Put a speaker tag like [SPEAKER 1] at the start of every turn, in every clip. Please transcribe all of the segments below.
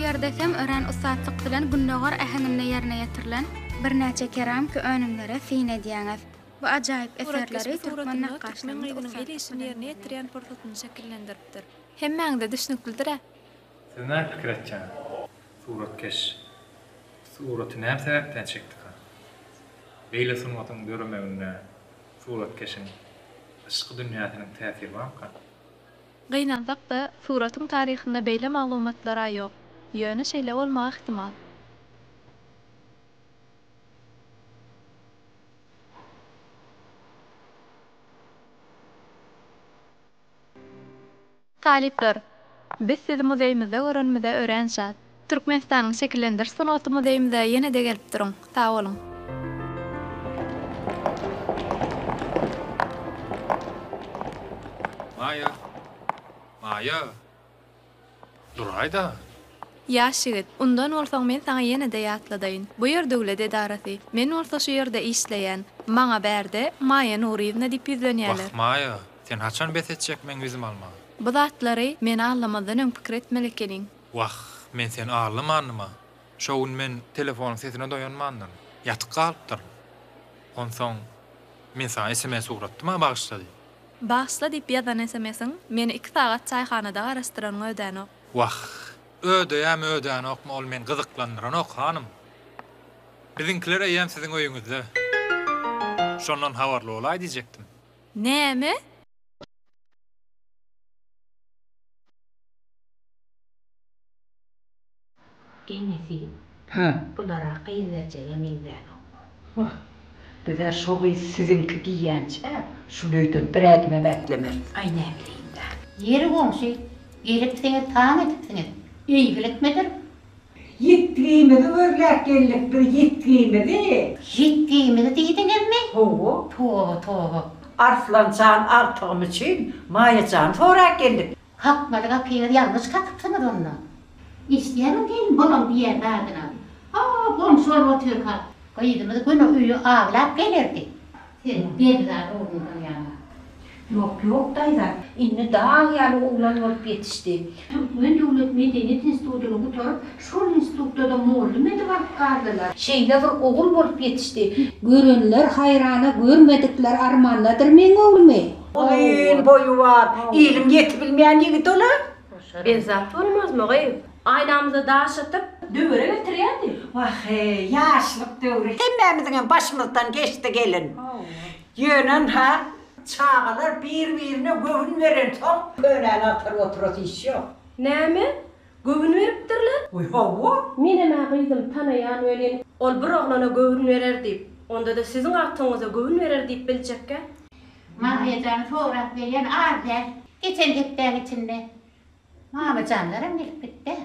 [SPEAKER 1] ýerde hem örän ussatlyk bilen gündogar äheňinde ýerine ýetirilen birnäçe keramiki önümlere syn edýäňiz. Bu ajaýyp
[SPEAKER 2] Suratkeş
[SPEAKER 1] eserleri
[SPEAKER 2] bu
[SPEAKER 1] türkmen
[SPEAKER 2] suratynda türkmen
[SPEAKER 1] nakgaşlarynyň
[SPEAKER 2] gyzynyň el
[SPEAKER 1] ussatlyk
[SPEAKER 2] işini
[SPEAKER 1] bilen
[SPEAKER 2] ýerine ýetirýän pursatyny şekillendiripdir. Hemmäňize düşnüklidir-ä?
[SPEAKER 3] Siz näme pikir etýäňiz? Suratkeş suraty näme sebäpden çekdika? Beýle sungatyň döremeginde suratkeşiň yşky dünýäsiniň täsiri barmyka?
[SPEAKER 2] Gynansak-da, suratyň taryhynda beýle maglumatlar-a ýok. Ýöne şeýle bolmagy ähtimal. Talyplar, biz sizi muzeýimizde görenimize örän şat. Türkmenistanyň Şekillendiriş sungaty muzeýimize ýene-de gelip duruň. Sag boluň!
[SPEAKER 3] Maýa! Maýa! Duraý-da!
[SPEAKER 2] Ýaş ýigit, undan bolsaň men saňa ýene-de ýatladaýyn. Bu ýer döwlet edarasy. Men bolsa şu ýerde işleýän. Maňa bärde Maýa Nuryýewna diýip ýüzlenýärler.
[SPEAKER 3] Wah, Maýa, sen haçan bes etjek meň ýüzümi almagy?
[SPEAKER 2] Bu zatlary meni aldamazdan öň pikir etmeli ekeniň.
[SPEAKER 3] Wah, men seni aldamandym-a. Şo gün men telefonyň sesine doýanmandyryn. Ýatyp galypdyryn. Onsoň men saňa sms ugratdym-a bagyşla diýip.
[SPEAKER 2] Bagyşla diýip ýazan sms-iň meni iki sagat çaýhanada garaşdyranyňy ödänok.
[SPEAKER 3] Wah, ödeýämi ödänokmy ol meni gyzyklandyranok, hanym. Biziňkiler eýýäm siziň öýüňizde. Şondan habarly bolaý diýjekdim.
[SPEAKER 2] Näme?
[SPEAKER 4] Enesi, Bulara gyz berjege meňzänok.
[SPEAKER 5] Wah, biz-ä şo gyz siziňki diýýänçä, şul öýden bir ädimem ätlemeris.
[SPEAKER 4] Aý, näbileýin-dä. Ýeri goňşy, gelipsiňiz, taň edipsiňiz. Eýgilikmidir?
[SPEAKER 5] Ýitgimizi gözläp geldik biz, ýitgimizi.
[SPEAKER 4] Ýitgimizi diýdiňizmi?
[SPEAKER 5] Hawa.
[SPEAKER 4] Toba, toba.
[SPEAKER 5] Arslan jan agtygym üçin Maýa jany sorap geldik.
[SPEAKER 4] Kakmaly gapyňyzy ýalňyş kakypsyňyz onda. Eşidýämiň gelin bolaň diýýän zadyna. A, goňşy bolup otyrka, gyzymyz göni öýe aglap gelerdi. Sen bezzat ogluňdan ýaňa.
[SPEAKER 6] Ýok, ýok, daýza, indi dag ýaly oglan bolup ýetişdi.
[SPEAKER 4] Türkmen döwlet medeniýet institutyny gutaryp, şol institutda-da mollum edip alyp galdylar.
[SPEAKER 6] Şeýle bir ogul bolup ýetişdi. Görenler haýrana, görmedikler armandadyr meň oglumy.
[SPEAKER 5] Uzyn boýy bar, iliň ýetibilmeýän ýigidi ol-a.
[SPEAKER 7] Bezzat bolmazmy, gyz? Aýnamyza daş atyp, döwere getirýärdi.
[SPEAKER 5] Wah-eý, ýaşlyk döwri hemmämiziňem başymyzdan geçdi gelin. Ýöne ynha, çagalar bir-birine göwün berensoň, könäni agtaryp oturasy iş ýok.
[SPEAKER 7] Näme? Göwün beripdirler?
[SPEAKER 5] Wiý, hawa.
[SPEAKER 7] Menem-ä gyzym tanaýan welin, ol bir oglana göwün berer diýip, onda-da siziň agtygyňyza göwün berer diýip biljekkä?
[SPEAKER 4] Maýajany sorap gelýän az däl. Geçen hepdäň içinde mamajanlaram gelip gitdi.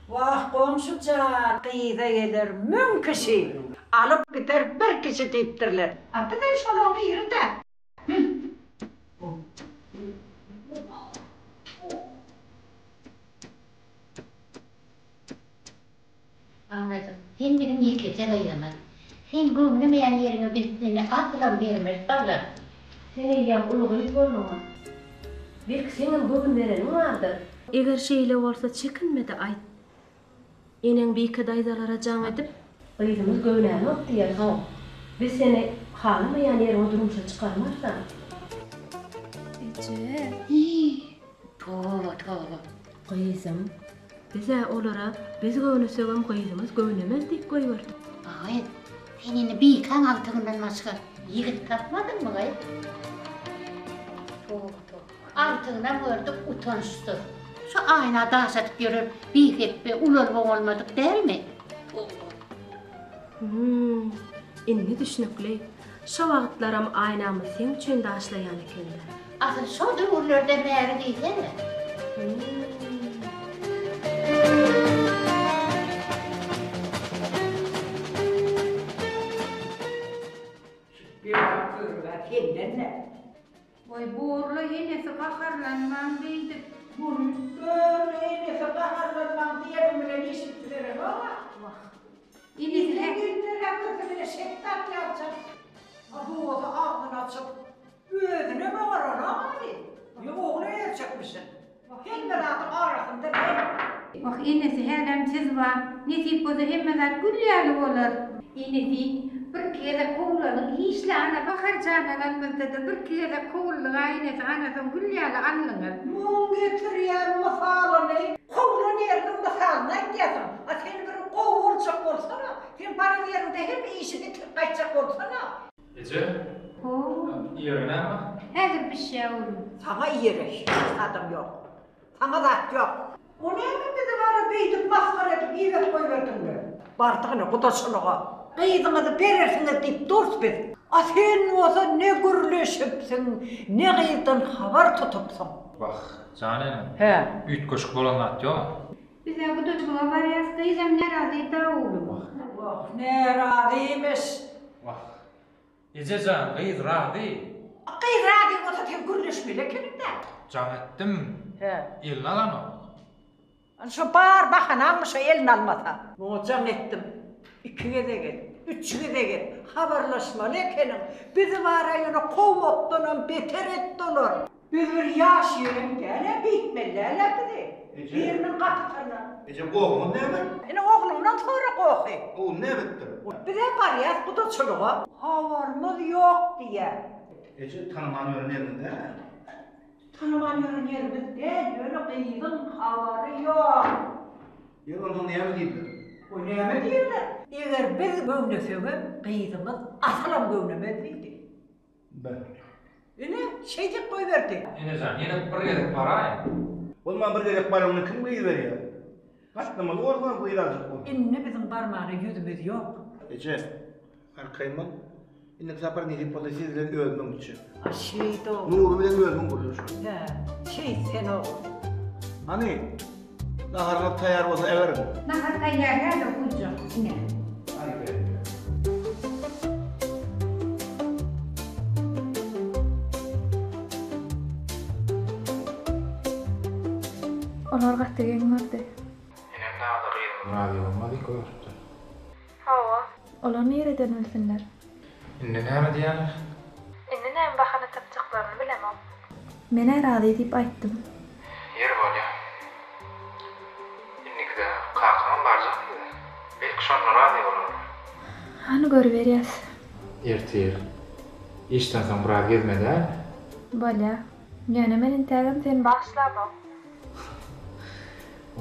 [SPEAKER 5] Wah, goňşy jan, gyza geler müň kişi, alyp gider bir kişi diýipdirler. A bizem şolaň biri-dä.
[SPEAKER 4] Balajyk, sen biziň ýekeje gyzymyz. Seň göwnemeýän ýeriňe biz seni asylam bermeris, balam.
[SPEAKER 7] Sen eýýäm uly gyz bolduň-a. Belki seňem göwün bereniň bardyr. Eger şeýle bolsa çekinme-de aýt. Eneň Bike daýzalara jaň edip, Gyzymyz göwnänok diýer, soň biz seni halamaýan ýeriňe durmuşa çykarmarys-a. Eje.
[SPEAKER 4] Hiý, toba, toba.
[SPEAKER 7] Gyzym, Biz-ä olara biz göwnesegem gyzymyz göwnemez diýip goýberdik.
[SPEAKER 4] Aý, sen indi Bikäň agtygyndan başga ýigit tapmadyňmy, gyz? Toba, toba. Agtygynam gördük, utançsyz. Şu aýna daş atyp ýören bihepbe ulalyp oňalmadyk dälmi? Toba.
[SPEAKER 7] Hüm, indi düşnükli. Şo wagtlaram Aýnamyz seň üçin daşlaýan eken-dä.
[SPEAKER 4] Asyl şo döwürlerden bäri diýsene.
[SPEAKER 5] Şu beýik körüg-ä senden-dä.
[SPEAKER 8] Goý borla enesi gaharlanmaň beýdip.
[SPEAKER 5] Muny borla enesi gaharlanmaň diýeniň bilen iş bitiberenok-a.
[SPEAKER 8] Wah. Enesi
[SPEAKER 5] Indi gelinler-ä görse bile şetdat ýaljak. A bu bolsa agzyny açyp, özünem oňaranok-a bi. Ýa ogla erjekmişin. Hemme zadyň arasynda men.
[SPEAKER 8] Wah enesi hälem siz bar. Nesip bolsa hemme zat gül ýaly bolar. Enesi, birki gezek kowulalyň hiçle ana Bahar jan alanymyzdada birki gezek kowuldyga enesi ana soň gül ýaly aldyňyz.
[SPEAKER 5] Muň getirýän mysalyny kowlan ýeriniň mysalyny aýtýasyň. A sen bir gowy boljak bolsana. Sen baran ýeriňde hemme işi bitirip gaýtjak bolsana.
[SPEAKER 3] Eje.
[SPEAKER 8] How.
[SPEAKER 3] Iýere näme bar?
[SPEAKER 8] Häzir bişýä oglum.
[SPEAKER 5] Saňa iýere hiç zadam ýok. Saňa zat ýok. O näme bizi bara beýdip masgara edip iberip goýberdiňle? Bardyk ine gudaçylyga. Gyzyňyzy berersiňiz diýip durus biz. A sen bolsa ne gürleşipsiň, ne gyzdan habar tutupsyň.
[SPEAKER 3] Wah, jan enem.
[SPEAKER 5] Hä.
[SPEAKER 3] Üýtgeşik bolan zat ýok.
[SPEAKER 8] Biz-ä gudaçylyga barýas, gyzam närazy-da oglum.
[SPEAKER 5] Wah, närazymyş.
[SPEAKER 3] Wah, Eje jan, gyz razy.
[SPEAKER 5] Gyz razy bolsa sen gürleşmeli ekeniň-dä.
[SPEAKER 3] Jaň etdim.
[SPEAKER 5] Hä.
[SPEAKER 3] Elini alanok.
[SPEAKER 5] Ana şo bar bahanaňmy şo elini almasa. Muňa jaň etdim. Iki gezek et, üç gezek et. Habarlaşmaly ekeniň. Bizi bar-a ýöne kowmakdanam beter etdi olar. Biz bir ýaş ýerem däl-ä, beýtmeli däl-ä bizi.
[SPEAKER 9] Eje.
[SPEAKER 5] Biriniň gapysyndan.
[SPEAKER 9] Eje, gohuňyz näme?
[SPEAKER 5] Ine, ogluňdan sora gohy.
[SPEAKER 9] Ogul näme edipdir?
[SPEAKER 5] Biz-ä barýas gudaçylyga. Habarymyz ýok diýýär.
[SPEAKER 9] Eje, tanaman ýören ýeriňiz däl-ä?
[SPEAKER 5] Tanaman ýören ýerimiz däl, ýöne gyzyň habary ýok.
[SPEAKER 9] Ýeri, onsoň näme diýdiler?
[SPEAKER 5] Goý, näme diýerler? Eger biz göwnesegem, gyzymyz asylam göwnemez diýdi.
[SPEAKER 9] Be.
[SPEAKER 5] Ine, şeýdip goýberdi.
[SPEAKER 3] Enejan, ýene bir gezek baraýyn.
[SPEAKER 9] Bolman bir gezek baranyňda kim gyz berýär? Gatnamaly bolsaň gyz aljak bol.
[SPEAKER 5] Indi biziň barmana ýüzümiz ýok.
[SPEAKER 9] Eje, arkaýyn bol. Indiki sapar nesip bolsa siz bilen özümiň gitjek.
[SPEAKER 5] A şeýt ogul.
[SPEAKER 9] Nury bilen özümiň gürleşerin.
[SPEAKER 5] Hä, şeýt sen ogul.
[SPEAKER 9] Hany, Naharyňyz taýýar bolsa äberiň.
[SPEAKER 8] Nahar taýýar häzir guýjak, ine.
[SPEAKER 9] Hany berekella.
[SPEAKER 2] Olar gaty geň gördi.
[SPEAKER 3] Enem dagy-da gyzymyz razy bolmaz diýip görüpdir.
[SPEAKER 2] Hawa. Olar nireden bilsinler?
[SPEAKER 3] Indi näme diýýäler?
[SPEAKER 2] Indi näme bahana tapjaklaryny bilemok. Men-ä razy diýip aýtdym.
[SPEAKER 3] Ýeri bolýa. Indikide kakaňam barjak diýdi. Belki şonda razy bolarlar.
[SPEAKER 2] Hany görüberýäs.
[SPEAKER 3] Ertir işden soň biraz gezmeli dälmi?
[SPEAKER 2] Bolýa. Ýöne men intägem seni bagyşlamok.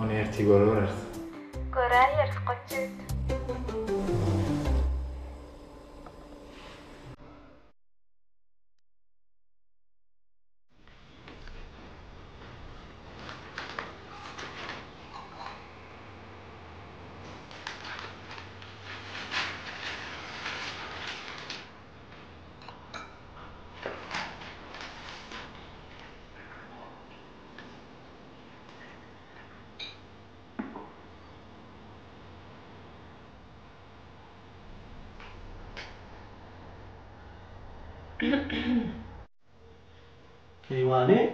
[SPEAKER 3] Ony ertir görübereris.
[SPEAKER 2] Göräýeris, goç ýigit.
[SPEAKER 10] Keýwany,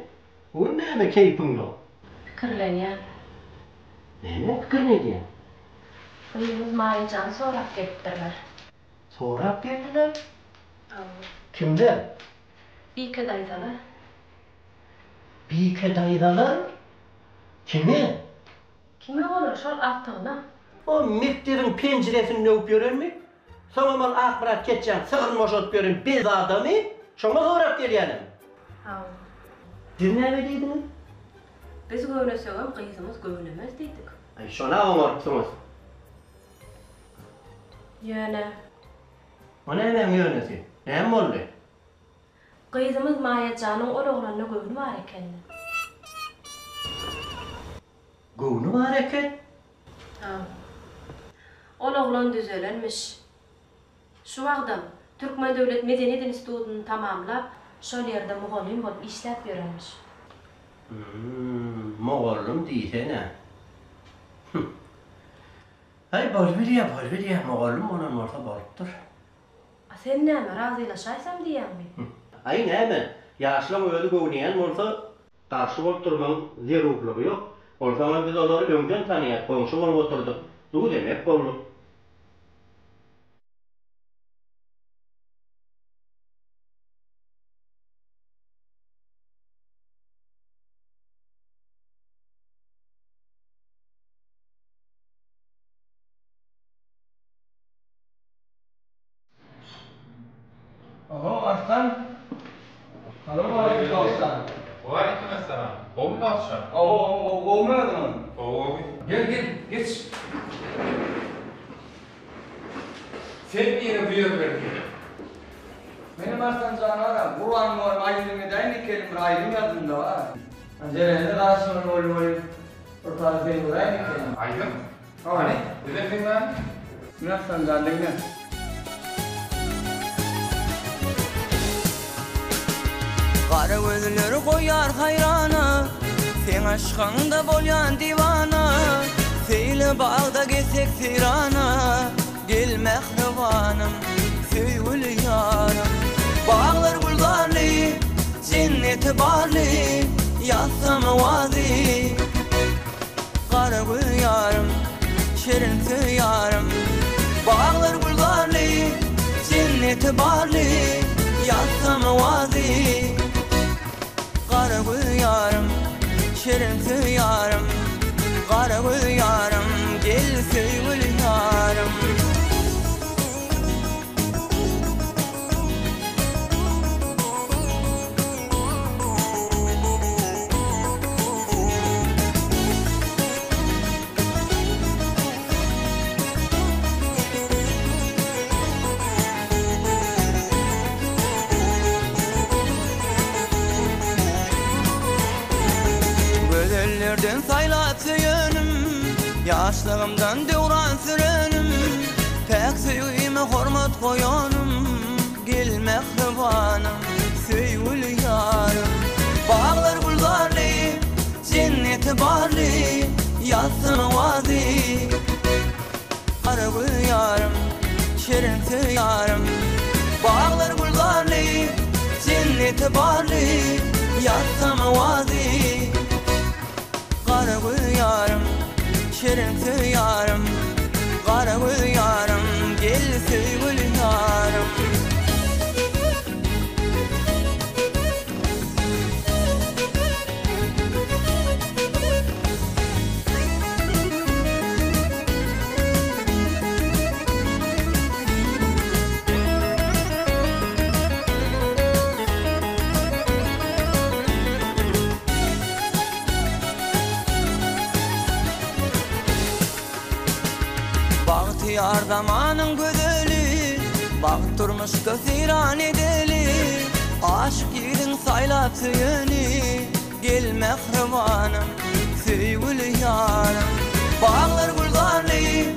[SPEAKER 10] bu gün näme keýpiň ýok?
[SPEAKER 7] Pikirlenýän.
[SPEAKER 10] Näme pikirini edýäň?
[SPEAKER 7] Gyzymyz Maýajany sorap gelipdirler.
[SPEAKER 10] Sorap geldiler?
[SPEAKER 7] Hawa.
[SPEAKER 10] Kimler?
[SPEAKER 7] Bike daýzalar.
[SPEAKER 10] Bike daýzalar? Kime?
[SPEAKER 7] Kime bolar, şol agtygyna.
[SPEAKER 10] O mekdebiň penjiresini döwüp ýörenmi? Soňam ol Akmyrat keçjäň sygryny boşadyp ýören bezzadamy? Şoňa sorap gelýänem.
[SPEAKER 7] Hawa.
[SPEAKER 10] Siz näme diýdiňiz?
[SPEAKER 7] Biz göwnesegem gyzymyz göwnemez diýdik.
[SPEAKER 10] Aý, şona oňarypsyňyz.
[SPEAKER 7] Ýöne.
[SPEAKER 10] O nämäň ýönesi? Näme boldy?
[SPEAKER 7] Gyzymyz Maýa janyň ol oglanda göwni bar eken.
[SPEAKER 10] Göwni bar eken?
[SPEAKER 7] Hawa. Ol oglan düzelenmiş. Şu wagtam Türkmen döwlet medeniýet institutyny tamamlap, şol ýerde mugallym bolup işläp ýörenmiş.
[SPEAKER 10] Hüm, mugallym diýsene. Hüm. Aý, bolubilýä, bolubilýä, mugallym bolan bolsa bolupdyr.
[SPEAKER 7] A sen näme, razylaşaýsam diýýäňmi?
[SPEAKER 10] Aý, näme, ýaşlaň özi göwneýän bolsa, garşy bolup durmagyň zerurlygy ýok. Onsoňam biz olary öňden tanaýas, goňşy bolup oturdyk, duz-emek bolduk.
[SPEAKER 3] bagşa?
[SPEAKER 11] Gowy, gowy, gowumy özüňiz?
[SPEAKER 3] Gowy, gowy. Gel, gel, geç. Sen nire bu ýerlerde?
[SPEAKER 11] Menem Arslan jan bar-a, Gurban mugallym aýdym edäýin diýip geldim, bir aýdym ýazdym-da bar. Jerende garşyňda boldy welin, bir sany sen göräý diýip geldim.
[SPEAKER 3] Aýdym? Hany, bizem diňläli.
[SPEAKER 11] Mine Arslan jan, diňle.
[SPEAKER 12] Gara gözleri goýar haýrana, Seň yşkyňda bolýan diwana, Seýle bagda gezsek seýrana, Gel mähribanym, söýgüli ýarym. Baglar gülzarly, jenneti barly, Ýazsam owazy. Gara göz ýarym, şirin söz ýarym. Baglar gülzarly, jenneti barly, Ýazsam owazy. Gara göz ýarym, şirin söz ýarym, Gara göz ýarym, gel söýgüli ýarym. Gözellerden saýlap söýenim, Ýaşlygymdan döwran sürenim, Päk söýgime hormat goýanym, Gel mähribanym, söýgüli ýarym. Baglar gülzarly, jenneti barly, Ýazsyn owazy. Gara gül ýarym, şirin söz ýarym. Baglar gülzarly, jenneti barly, Ýazsam owazy. Gara gül ýarym, şirin söz ýarym. Gara gül ýarym, gel söýgüli ýarym. Bagtyýar zamanyň gözeli, Bagt durmuşda seýran edeli, Aşyk ýigidiň saýlap söýeni, Gel mähribanym, söýgüli ýarym. Baglar gülzarly,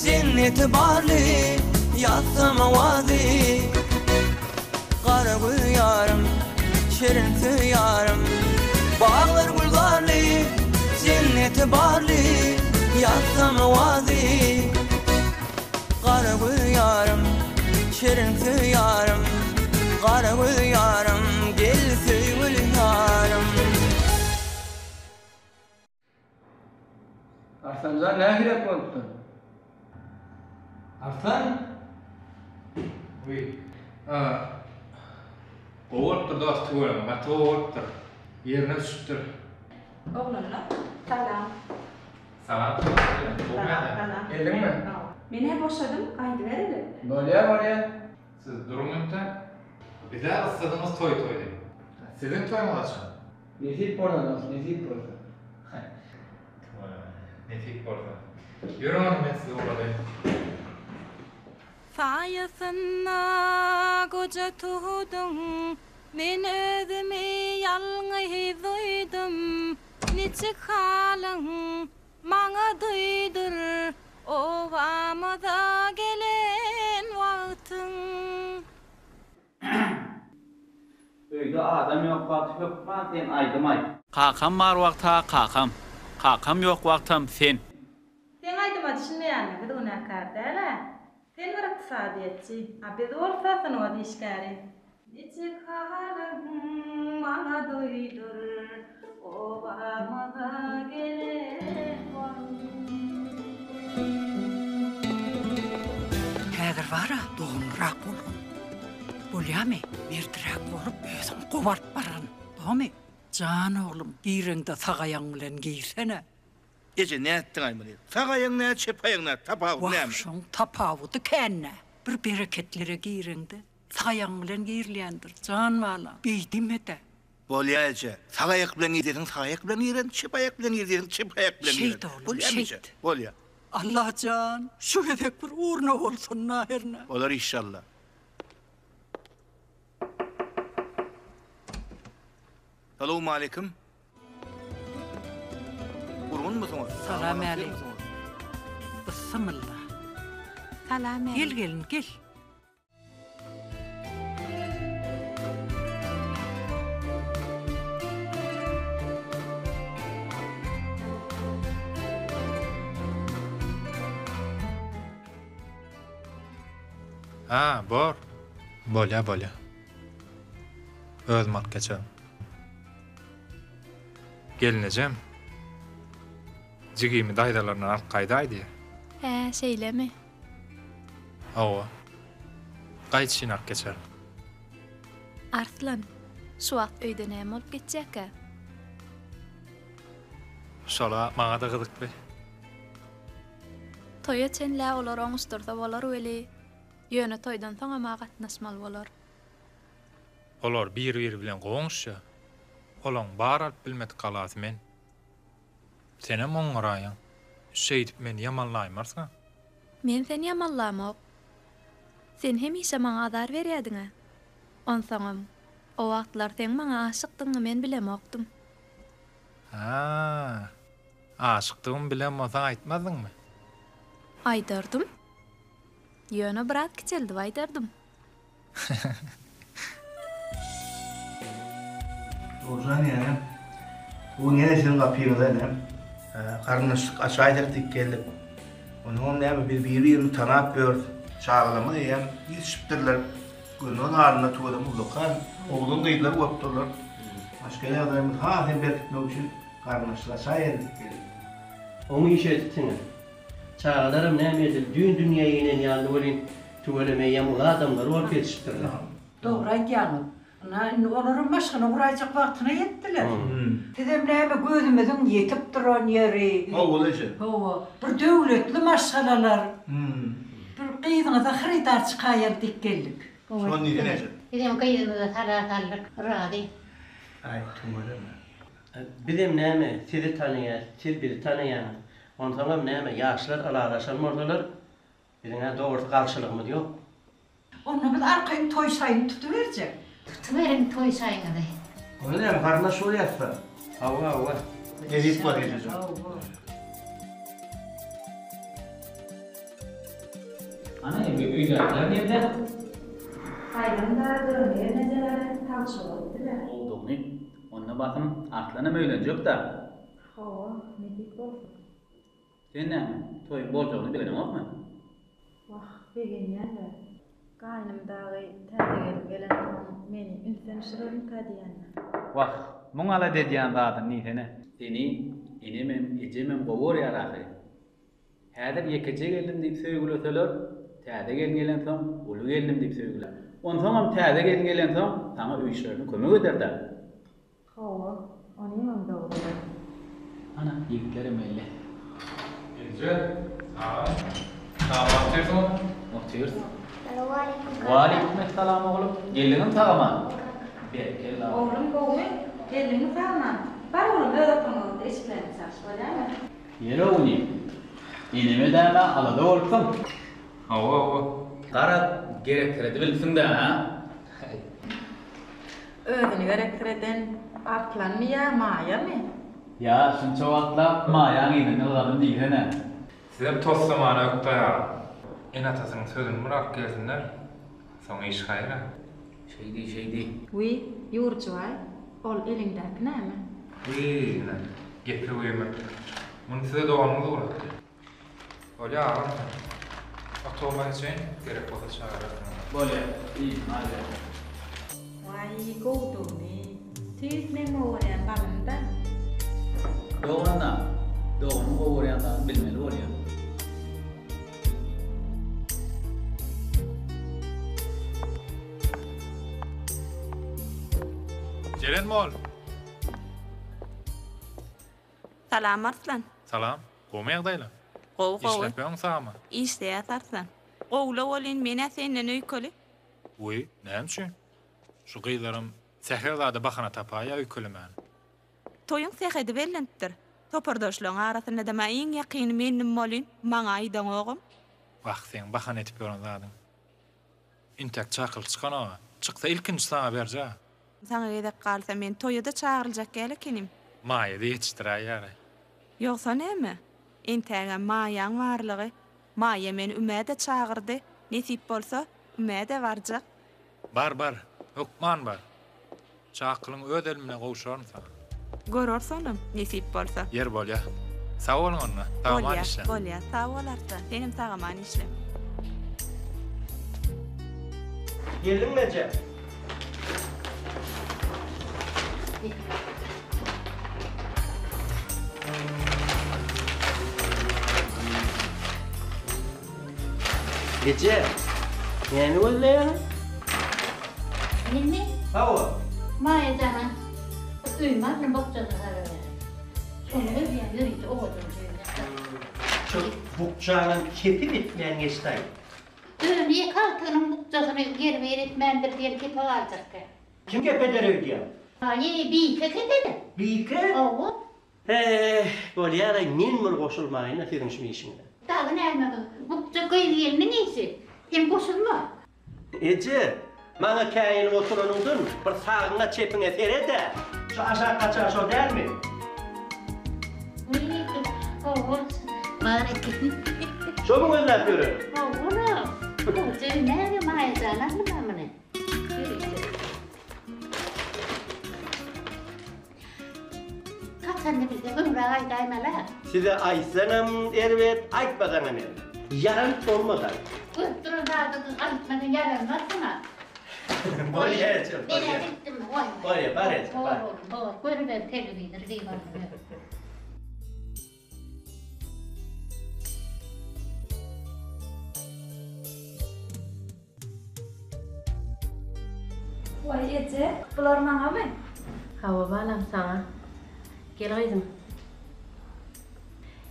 [SPEAKER 12] jenneti barly, Ýazsam owazy. Gara gül ýarym, şirin söz ýarym. Baglar gülzarly, jenneti barly, Ýazsam owazy. Gara gül ýarym, şirin söz ýarym, Gara gül ýarym, gel söýgüli ýarym.
[SPEAKER 11] Arslanjan nähilek bolupdyr? Arslan?
[SPEAKER 3] Wiý. Gowy bolupdyr dost tüweleme gaty gowy bolupdyr. Ýerine düşüpdir.
[SPEAKER 2] Oglanlar salam.
[SPEAKER 3] Salam.
[SPEAKER 2] Salam.
[SPEAKER 11] Geldiňmi?
[SPEAKER 2] Men-ä boşadym, gaýdybereli.
[SPEAKER 11] Bolýa bolýa.
[SPEAKER 3] Siz duruň entek. Bizä gyssadyňyz toý toý diýip. Siziň toýuňyz haçan?
[SPEAKER 11] Nesip bolsa dost, nesip bolsa.
[SPEAKER 3] Tüweleme. Nesip bolsa. Ýörüň onda men sizi ugradaýyn.
[SPEAKER 2] Saýasynda goja tuduň Men özümi ýalňyz duýdum Niçik halyň maňa duýdur Obamyza gelen wagtyň.
[SPEAKER 13] Öýde adam ýok wagty hökman sen aýdym aýt.
[SPEAKER 14] Kakam bar wagta kakam, kakam ýok wagtam sen.
[SPEAKER 7] Seň aýdyma düşünmeýänine biz günäkär däl-ä. Sen bir ykdysadyýetçi, a biz bolsa sungat işgäri. Niçik halyň maňa duýdur, obamyza gelen wagtyň.
[SPEAKER 5] Häzir bar-a, dogumlyrak bolgun. Bolýamy, merdiräk bolup, özüňi gowy alyp bargyn. Dogmy? Jan oglum, gireňde sag aýagyň bilen girsene.
[SPEAKER 9] Eje, nätdiň-aý muny? Sag aýagyň nä, çep aýagyň nä, tapawudy
[SPEAKER 5] Wah,
[SPEAKER 9] näme?
[SPEAKER 5] şoň tapawudy kän-dä. Bir bereketlere gireňde, sag aýagyň bilen girilýändir, jan balam. Beý diýme-de.
[SPEAKER 9] Bolýa eje. Sag aýak bilen gir diýseň sag aýak bilen girerin, çep aýak bilen gir diýseň çep aýak bilen girerin.
[SPEAKER 5] Şeýt oglum,
[SPEAKER 9] Bolýamy eje?
[SPEAKER 5] şeýt.
[SPEAKER 9] Bolýa.
[SPEAKER 5] Allajan, şu gezek bir ugruna bolsun-da hernä.
[SPEAKER 9] Bolar işşalla. Salowmaleýkim. Gurgunmysyňyz?
[SPEAKER 5] Salam äleýkim. Bysymylla.
[SPEAKER 8] Salam äleýkim.
[SPEAKER 5] Gel gelin, gel.
[SPEAKER 3] Ha, bor. Bolýa, bolýa. Özüm alyp geçerin. Gelnejem, jigimi daýzalaryndan alyp gaýdaý diýýär.
[SPEAKER 2] Hä, şeýlemi?
[SPEAKER 3] Hawa. Gaýdyşyn alyp geçerin.
[SPEAKER 2] Arslan, şu wagt öýde näme bolup geçýärkä?
[SPEAKER 3] Şol-a maňa-da gyzykly.
[SPEAKER 2] Toýa çenl-ä olar oňuşdyrsa bolar weli, ýöne toýdan soňam-a gatnaşmaly bolar.
[SPEAKER 3] Olar bir-biri bilen gowy oňuşýar. Olaň bar alyp bilmedik galasy men. Senem oňňaraýaň. Şeýdip meni ýamanlaýmarsyň-a?
[SPEAKER 2] Men seni ýamanlamok. Sen hemişe maňa azar berýädiň-ä. Onsoňam, o wagtlar seň maňa aşykdygyňy men bilemokdym.
[SPEAKER 3] Hä, aşykdygymy bilen bolsaň aýtmazdyňmy?
[SPEAKER 2] Aýdardym. Ýöne biraz kiçeldip aýdardym.
[SPEAKER 9] Oguljan ýene, bu gün ýene siziň gapyňyza ine, garyndaşlyk açaýsak diýip geldik. Onsoňam näme, biz bir-birimizi tanap ýörüs. Çagalarymyz eýýäm ýetişipdirler. Gözümiziň alnynda tüweleme ullakan oglan-gyzlar bolupdyrlar. Maşgala ýagdaýymyzy has hem berkitmek üçin garyndaşlyk açaýaly diýip geldik.
[SPEAKER 10] Oňa iş edipsiňiz. Çagalaram näme edil düýn dünýä inen ýaly welin, tüweleme eýýäm uly adamlar bolup ýetişipdirler.
[SPEAKER 5] Dogry aýdýaňyz. Ynha, indi olaram maşgala guraýjak wagtyna ýetdiler. Sizem näme gözümiziň ýetip duran ýeri.
[SPEAKER 9] Hawa, eje.
[SPEAKER 5] Hawa, bir döwletli maşgalalar. Bir gyzyňyza hyrydar çykaýaly diýip geldik.
[SPEAKER 9] Şony diýsene, eje.
[SPEAKER 4] Bizem gyzymyza sala saldyk, razy.
[SPEAKER 9] Aý, tüweleme.
[SPEAKER 10] Bizem näme, sizi tanaýas, siz bizi tanaýaňyz. Onsoňam näme, ýaşlar ylalaşan bolsalar, biziň-ä dogrusy garşylygymyz ýok.
[SPEAKER 5] Onda biz arkaýyn toý şaýyny tutuberjek.
[SPEAKER 4] Tutuberiň toý şaýyňyzy.
[SPEAKER 9] Onda näme, garyndaş bolýas-da.
[SPEAKER 10] Hawa, hawa.
[SPEAKER 9] Nesip bolsa ejejan.
[SPEAKER 13] Ana, indi öýdäkiler nirde?
[SPEAKER 7] Gaýdan dadygyny gelnejelere tabşyryp gitdiler.
[SPEAKER 13] Gowudygyny. Onda basym Arslanam öýlenjek-dä.
[SPEAKER 7] Hawa, nesip bolsa.
[SPEAKER 13] Sen näme, toýuň boljagyny bileňokmy?
[SPEAKER 7] Wah, begenýän-dä. Gaýnym dagy täze gelin gelensoň meni ünsden düşürermikä diýýän-dä.
[SPEAKER 13] Wah, muň alada edýän zadyny diýsene. Seni enemem, ejemem gowy görýär ahyry. Häzir ýekeje gelnim diýip söýgüleseler, täze gelin gelensoň uly gelnim diýip söýgülär. Onsoňam täze gelin gelensoň saňa öý işlerinde kömek eder-dä.
[SPEAKER 7] Hawa, onyňam dogrudyr.
[SPEAKER 13] Ana, ýigitlerem geldi.
[SPEAKER 3] Eje, agam, sag otyrsyňyz?
[SPEAKER 13] Otyrys.
[SPEAKER 1] Salowmaleýkim kaka.
[SPEAKER 13] Waleýkim essalam oglum. Geldiňmi sag-aman? Berekella.
[SPEAKER 8] Oglum gowumy? Geldiňmi sag-aman? Bar oglum, öz otagyňyzda eşiklerini çalyş, bolýamy?
[SPEAKER 13] Ýeri ogly, eneme däme alada bolupsyň.
[SPEAKER 3] Hawa, hawa.
[SPEAKER 13] Garaz, gereksiredi bilipsiň-dä, hä?
[SPEAKER 8] Özüni gereksireden Arslanmy ýa Maýamy?
[SPEAKER 13] Ýa şunça wagtlap Maýaň yzynda ylgadym diýsene.
[SPEAKER 3] Sizem toslamana ökde aýal. Ene-atasynyň sözüni bir alyp gelsinler, soň iş haýyra.
[SPEAKER 13] Şeý diý, şeý diý.
[SPEAKER 8] Wiý, Ýurjybaý, ol eliňdäki näme?
[SPEAKER 3] Wiý, ine, gepi güýmek. Muny size doganyňyz ugratdy. Bolýa agam sen. Otagyma geçeýin, gerek bolsa çagyrarsyňyz.
[SPEAKER 13] Bolýa, iýdim aýda.
[SPEAKER 8] Waý, gowudygyny. Tüýs meň gowurýan balym-da.
[SPEAKER 13] Dogan-da, doganyň gowurýan zadyny bilmeli bolýa.
[SPEAKER 3] Jeren bol!
[SPEAKER 2] Salam Arslan.
[SPEAKER 3] Salam. Gowmy ýagdaýlar?
[SPEAKER 2] Gowy gowy.
[SPEAKER 3] Işläp ýöňmi sagmy?
[SPEAKER 2] Işleýäs Arslan. Gowula welin menä senden öýkeli.
[SPEAKER 3] Wiý, näme üçin? Şu gyzlaram. Sähel zada bahana tapaýýa öýkelemäne.
[SPEAKER 15] Toýuň sähedi bellenipdir. Topardaşlaň arasynda-da iň ýakyny mendim welin, maňa aýdaňogam.
[SPEAKER 3] Wah, seň bahana edip ýören zadyň. Intäk çakylyk çykanok-a. Çyksa ilkinji saňa berjä.
[SPEAKER 15] Saňa gezek galsa, men toýa-da çagyryljak däl ekenim.
[SPEAKER 3] Maýa-da ýetişdiräýýär-aý.
[SPEAKER 15] Ýogsa näme? Entägem Maýaň barlygy. Maýa meni ümä-de çagyrdy. Nesip bolsa, ümä-de barjak.
[SPEAKER 3] Bar, bar. Hökman bar. Çakylyň öz elimden gowşuraryn saňa.
[SPEAKER 15] Göreris onam, nesip bolsa.
[SPEAKER 3] Ýer bolýa. Sag boluň onda. Sag-aman işläň.
[SPEAKER 15] Bolýa, bolýa. Sag bol Arslan. Senem sag-aman işle.
[SPEAKER 10] Geldiňmi eje? Eje, näme gözleýäň?
[SPEAKER 4] Menmi?
[SPEAKER 10] Hawa.
[SPEAKER 4] Maýa jana, bir öýümi aldym bukjasyny salawerip. Şony gözleýän ýörite owadan öýümi.
[SPEAKER 10] Şu bukjaňam kepi bitmän geçdi-aý.
[SPEAKER 4] Özüni ýeke agtygynyň bukjasyny ýerbe-ýer etmändir diýen kepe galjakdy.
[SPEAKER 10] Kim kep eder öýdýäň?
[SPEAKER 4] Aý, Bike kep eder.
[SPEAKER 10] Bike?
[SPEAKER 4] Hawa.
[SPEAKER 10] He, bolýar-aý, men bir goşulmaýyn-a siziň şu işiňize.
[SPEAKER 4] Dagy näme, bukja gyz-gelniň işi. Sen goşulma.
[SPEAKER 10] Eje, maňa käýinip oturanyňdan bir sagyňa-çepiňe sered-ä! Şu aşak gaçan şo dälmi?
[SPEAKER 4] Hawa, bar eken.
[SPEAKER 10] Şomy gözläp ýören?
[SPEAKER 4] Hawa-la. Bukja näme, Maýa jan aldyma muny. Haçanda bilseň öňräk aýdaýmaly-a.
[SPEAKER 10] Size aýtsaňam erbet, aýtmasaňam erbet. Ýaranyp bolmaz-aý.
[SPEAKER 4] Görüp duran zadyňy aýtmasaň ýaranmazsyň-a.
[SPEAKER 10] Bolýa eje, bolýa.
[SPEAKER 4] Men-ä gitdim, goý.
[SPEAKER 10] Bolýa, bar eje, bar.
[SPEAKER 4] Bor oglum, bor. Görüber telewizor diwarda.
[SPEAKER 2] Waý eje, bular maňamy?
[SPEAKER 7] Hawa balam saňa. Gel gyzym.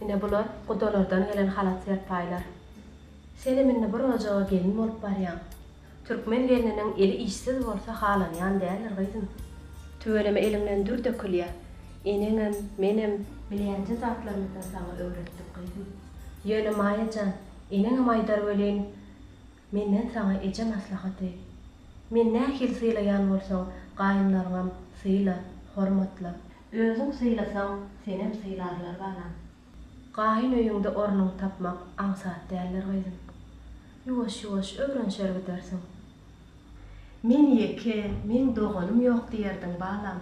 [SPEAKER 7] Ine bular gudalardan gelen halat-serpaýlar. Senem indi bir ojaga gelin bolup barýaň. Türkmen gelniniň eli işsiz bolsa halanýan däldir gyzym. Tüweleme eliňden dür dökülýä. Eneňem, menem bilýänje zatlarymyzdan saňa öwretdik gyzym. Ýöne Maýa jan, eneňem aýdar welin, Menden saňa eje maslahaty. Men nähili sylaýan bolsaň, gaýynlaryňam syla, hormatla. Özüň sylasaň, senem sylarlar balam. Gaýyn öýüňde ornuňy tapmak aňsat däldir gyzym. Ýuwaş-ýuwaş öwrenişer gidersiň. Men ýeke, meň doganym ýok diýerdiň balam.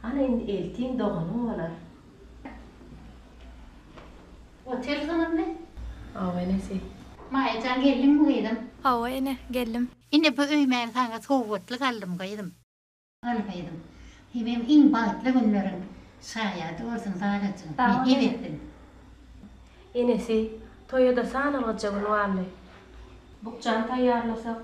[SPEAKER 7] Ana indi eltiň doganyň bolar.
[SPEAKER 4] Otyrsyňyzmy?
[SPEAKER 7] Hawa enesi.
[SPEAKER 4] Maýa jan geldiňmi gyzym?
[SPEAKER 2] Hawa ene, geldim.
[SPEAKER 4] Ine bu öýmäni saňa sowgatlyk aldym gyzym. Al gyzym. Hemem iň bagtly günleriň şaýady bolsun balajygym.
[SPEAKER 2] Sag bol
[SPEAKER 4] Nesip
[SPEAKER 2] ene.
[SPEAKER 4] etsin.
[SPEAKER 7] Enesi, toýa-da sanalgyja gün galdy. Bukjany taýýarlasak,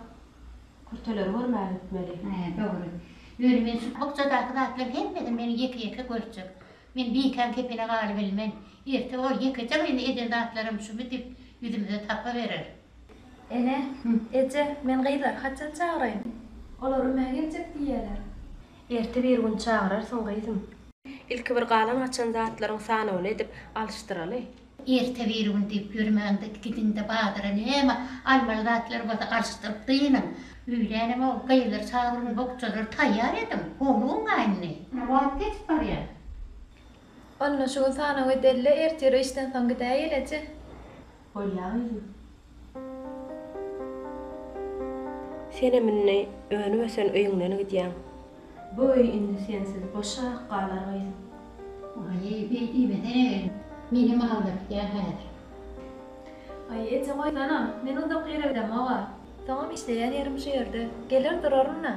[SPEAKER 7] kürteleri görmäge gitmeli.
[SPEAKER 4] Hä, dogry. Ýöne men şu bukjadaky zatlaryň hemmesini men ýeke-ýeke görjek. Men bikäň kepine galybilmen. Erte ol ýekeje gyzy eden zatlarym şumy diýip ýüzümize tapa berer.
[SPEAKER 2] Ene, eje, men gyzlary haçan çagyraýyn? Olar ümä geljek diýýäler.
[SPEAKER 7] Erte bir gün çagyrarsyň gyzym. Ilki bir galan-gaçan zatlaryň sanawyny edip alyşdyraly.
[SPEAKER 4] Erte bir gün diýip ýörmäňde gidiňde bazara näme almaly zatlar bolsa alyşdyryp dynyň. Öýlänem o gyzlary çagyryň bukjalary taýýar ediň. Howlugyň-a indi. Wagt geçip barýar.
[SPEAKER 2] Onda şu gün sanaw edeli-le ertir işden soň gidäýeli eje.
[SPEAKER 7] Bolýa gyzym. Senem indi önüp-ösen öýüňden gidýäň. Bu öý indi sensiz boşrak galar gyzym.
[SPEAKER 4] Waý, beý diýmesene gelin. Menem aglatýa häzir.
[SPEAKER 2] Aý, eje goýsana, men uzak ýere gidemog-a. Soňam işleýän ýerim şu ýerde. Geler duraryn-a.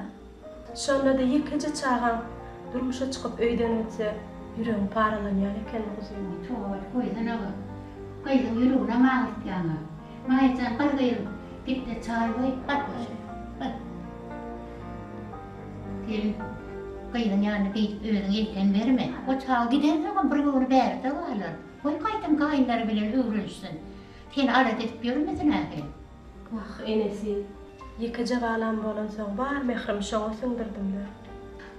[SPEAKER 7] Şonda-da ýekeje çagaň durmuşa çykyp öýden gitse, ýüregiň paralanýan eken guzym.
[SPEAKER 4] Toba, goýsana bu. Gyzyň ýüreginem agyrtýaň-a. Maýa jan, bar gyzym, git-de çaý goý, bar goşa, bar. Gelin, gyzyň ýanyna beýdip özüňi elten berme. O çaga gidensoňam bir göwni bärde galar. Goý gaýtam gaýynlary bilen öwrenişsin. Seni alada edip ýörmesin-ä he.
[SPEAKER 7] Wah, enesi, ýekeje balam bolansoň bar mährimi şoňa siňdirdim-dä.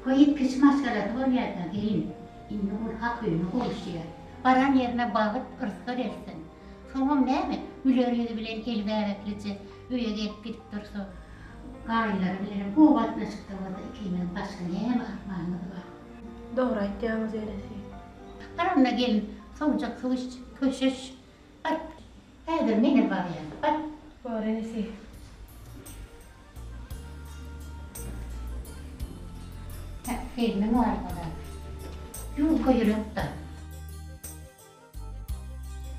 [SPEAKER 4] Gyz kişi maşgalasy bolýar-da, gelin. Indi ol hak öýüne gowuşýar. Baran ýerine bagt, yrsgal eltsin. Soňam näme, güler ýüzi bilen eli bäbeklije öýe gelip gidip dursa, gaýynlary bilenem gowy gatnaşykda bolsa ikimiziň başga näme armanymyz bar?
[SPEAKER 7] Dogry aýtýaňyz enesi.
[SPEAKER 4] Bar onda gelin, sowujak suw iç, köşeş. Bar. Häzir menem barýan. Bar.
[SPEAKER 7] Bor enesi.
[SPEAKER 4] Hä, gelniň bar bolar. Ýuka ýürek-dä.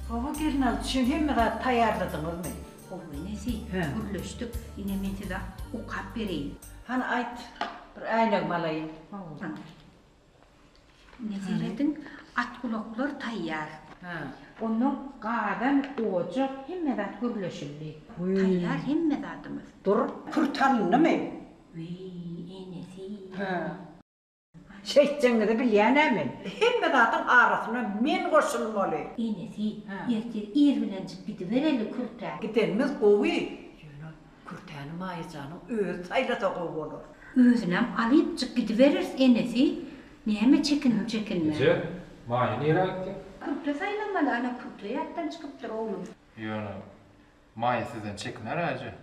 [SPEAKER 5] Hawa gelnalyjy üçin hemme zady taýýarladyňyzmy?
[SPEAKER 6] Hawa enesi, gürleşdik. Ine men size okap bereýin.
[SPEAKER 5] Hany aýt, bir äýnegimi alaýyn.
[SPEAKER 6] Hawa. Ine serediň, atgulaklar taýýar. Onnoň gazan, ojak, hemme zat gürleşildi. Taýýar hemme zadymyz.
[SPEAKER 5] Dur, kürt alyndymy?
[SPEAKER 6] Wiý, enesi.
[SPEAKER 5] Hä. Şeýtjegiňizi bilýän-ä men. Hemme zadyň arasyna men goşulmaly.
[SPEAKER 6] Enesi, ertir ir bilenjik gidibereli kürtä.
[SPEAKER 5] Gidenimiz gowy. Ýöne Kürtäni Maýa janyň özi saýlasa gowy bolar.
[SPEAKER 6] Özünem alypjyk gidibereris enesi, näme çekinip-çekinme.
[SPEAKER 3] Eje, Maýa nirä gitdi?
[SPEAKER 6] Kürte saýlamaly, ana kürte ýatdan çykypdyr oglum.
[SPEAKER 3] Ýöne Maýa sizden çekiner-ä eje.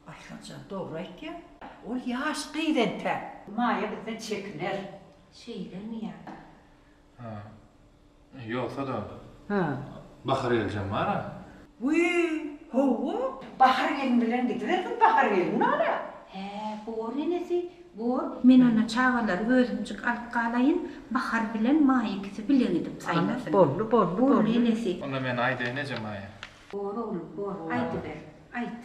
[SPEAKER 5] Arslan jan dogry aýtýar. Ol ýaş gyz entäk. Maýa bizden çekiner.
[SPEAKER 6] Şeýlemi ýa?
[SPEAKER 3] Hä. Ýogsa-da, Bahar geljem bar-a.
[SPEAKER 5] Wiý, hawa, Bahar gelin bilen gidibersin, Bahar gelin bar-a.
[SPEAKER 6] Hä, bor enesi, bor. Men onda çagalary özümjik alyp galaýyn, Bahar bilen Maý ikisi bile gidip saýlasyn.
[SPEAKER 5] Boldy, boldy,
[SPEAKER 6] boldy enesi.
[SPEAKER 3] Onda men aýdaýyn eje Maýa.
[SPEAKER 6] Bor oglum, bor, aýdyber, aýt.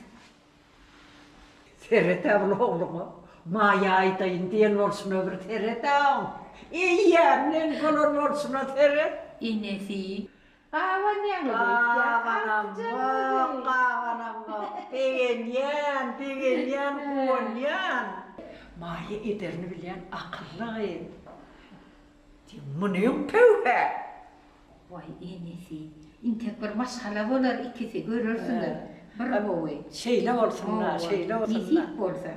[SPEAKER 5] Seret-ä bul ogluňa, Maýa aýdaýyn diýen bolşuna bir seret-ä oň. Eýýämden bolan bolşuna seret.
[SPEAKER 6] Enesi. Gabanýaňyz öýtýän,
[SPEAKER 5] Gabanamok, gabanamok. Begenýän, begenýän, guwanýan. Maýa ederini bilýän akylly gyz. Munyň pöwhe.
[SPEAKER 6] Waý enesi, intek bir maşgala bolar ikisi görersiňiz, bir gowy.
[SPEAKER 5] Şeýle bolsun-da, şeýle bolsun-da.
[SPEAKER 6] Nesip bolsa.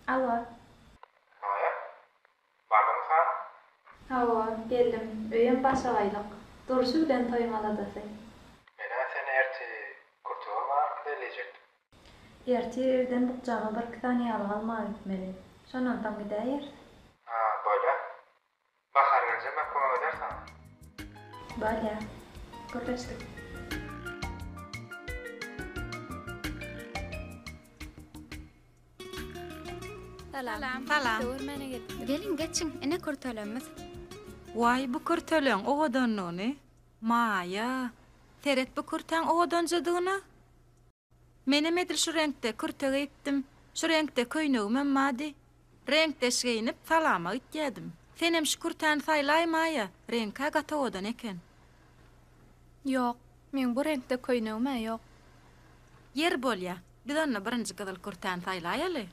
[SPEAKER 2] Alo.
[SPEAKER 3] Maýa, bardyňmy hany?
[SPEAKER 2] Hawa, geldim. Öýem başagaýlyk. Durşy bilen toýuň aladasy.
[SPEAKER 3] Men-ä seni ertir kürte görmäge bellejekdim.
[SPEAKER 2] Ertir irden bukjama birki sany ýaglyk almaga gitmeli. Şondan soň gidäýeris.
[SPEAKER 3] Ha, bolýa. Bahar geljem-ä kömek eder saňa.
[SPEAKER 2] Bolýa. Gürleşdik. Salam.
[SPEAKER 15] Salam.
[SPEAKER 2] Görmäne gelipdik.
[SPEAKER 1] Geliň, geçiň, ine kürtelemmiz.
[SPEAKER 15] Waý, bu kürteleň owadanlygyny. Maýa, seret bu kürtäň owadanjadygyna. Menem edil şu reňkde kürte geýipdim. Şu reňkde köýnegimem bady. Reňkdeş geýnip, salama gitýädim. Senem şu kürtäni saýlaý, Maýa, reňk-ä gaty owadan eken.
[SPEAKER 2] Ýok, meň bu reňkde köýnegim-ä ýok.
[SPEAKER 15] Ýeri bolýa, biz onda birinji gyzyl kürtäni saýlaýaly.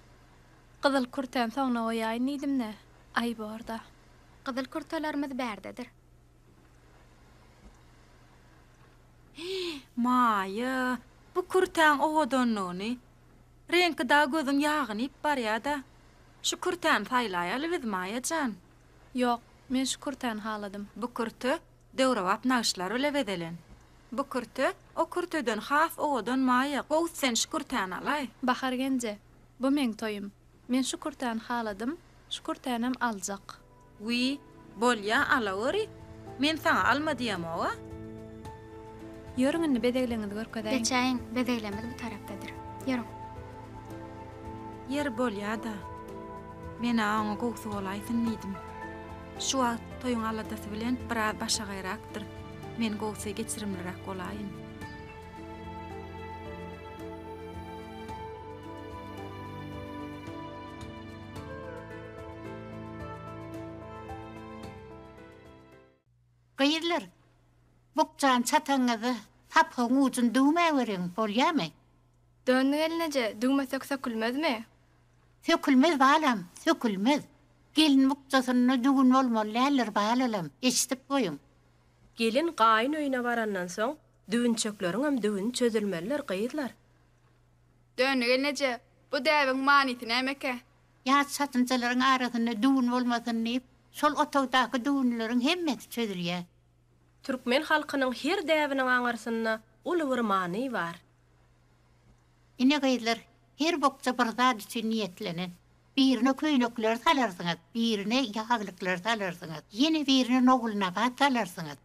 [SPEAKER 2] Gyzyl kürtäni soňuna goýaýyn diýdim-dä. Aý, bor-da.
[SPEAKER 1] Gyzyl kürtelerimiz bärdedir.
[SPEAKER 15] Maýa, bu kürtäň owadanlygyny! Reňki dagy gözüň ýagyny iýip barýa-da. Şu kürtäni saýlaýaly biz, Maýa jan.
[SPEAKER 2] Ýok, men şu kürtäni haladym.
[SPEAKER 15] Bu kürte döwrebap nagyşlar bile bezelen. Bu kürte o kürteden has owadan, Maýa, gowusy sen şu kürtäni alaý.
[SPEAKER 2] Bahar genje, bu meň toýum. Men şu kürtäni haladym, şu kürtänem aljak.
[SPEAKER 15] Wiý, bolýa, alaweri. Men saňa alma diýemog-a.
[SPEAKER 2] Ýörüň indi bezegleňizi görkezäýiň.
[SPEAKER 1] Geçäýiň, bezeglerimiz bu tarapdadyr. Ýörüň.
[SPEAKER 15] Ýeri bolýa-da. Men-ä oňa gowusy bolaýsyn diýdim. Şu wagt toýuň aladasy bilen biraz başagaýrakdyr. Men gowusy geçirimliräk bolaýyn.
[SPEAKER 4] Gyzlar, bukjany çataňyzda sapagyň ujuny düwmäweriň, bolýamy?
[SPEAKER 2] Döndi gelneje, düwmesek sökülmezmi?
[SPEAKER 4] Sökülmez balam, sökülmez. Gelin bukjasynda düwün bolmaly däldir balalam, eşidip goýuň.
[SPEAKER 7] Gelin gaýyn öýüne barandan soň. Düwünçekleriňem düwüni çözülmelidir, gyzlar.
[SPEAKER 16] Döndi gelneje, bu däbiň manysy nämekä?
[SPEAKER 4] Ýaş çatynjalaryň arasynda düwün bolmasyn diýip, şol otagdaky düwünleriň hemmesi çözülýär.
[SPEAKER 7] Türkmen halkynyň her däbiniň aňyrsynda uly bir many bar.
[SPEAKER 4] Ine gyzlar, her bokja bir zat üçin niýetlenen. Birine köýnekleri salarsyňyz, birine ýaglyklary salarsyňyz, ýene birine nogulnabat salarsyňyz.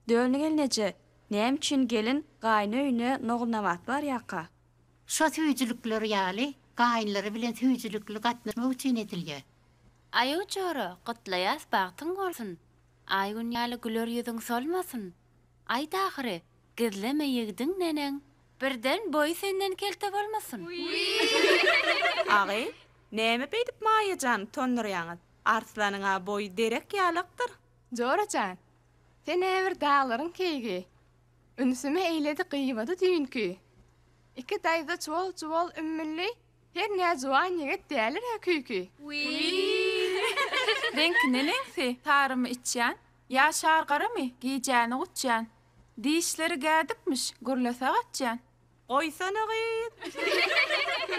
[SPEAKER 2] Döndi gelneje, näme üçin gelin gaýyn öýüne nogulnabat barýaka?
[SPEAKER 4] Şo süýjülikler ýaly gaýynlary bilen süýjülikli gatnaşmak üçin edilýär.
[SPEAKER 17] Aýu jora, gutlaýas bagtyň bolsun, Aý-gün ýaly güler ýüzüň solmasyn. Aýt ahyry, gizleme ýigdiň neneň, Birden boýy senden kelte bolmasyn.
[SPEAKER 15] Agy, näme beýdip Maýa jany tondurýaňyz? Arslanyň-a boýy derek ýalakdyr.
[SPEAKER 16] Jora jan, sen-ä bir daglaryň keýigi. Ünsümi eýledi gybady düýnki. Iki daýza çuwal-çuwal ümmülli, Her nä juwan ýigit dälir-ä küýki.
[SPEAKER 15] Reňki neneňsi, sarymy içýan, Ýa şar garamy, gijäni guçýan. Dişleri gädikmiş, gürlese gaçýan. Goýsana gyz!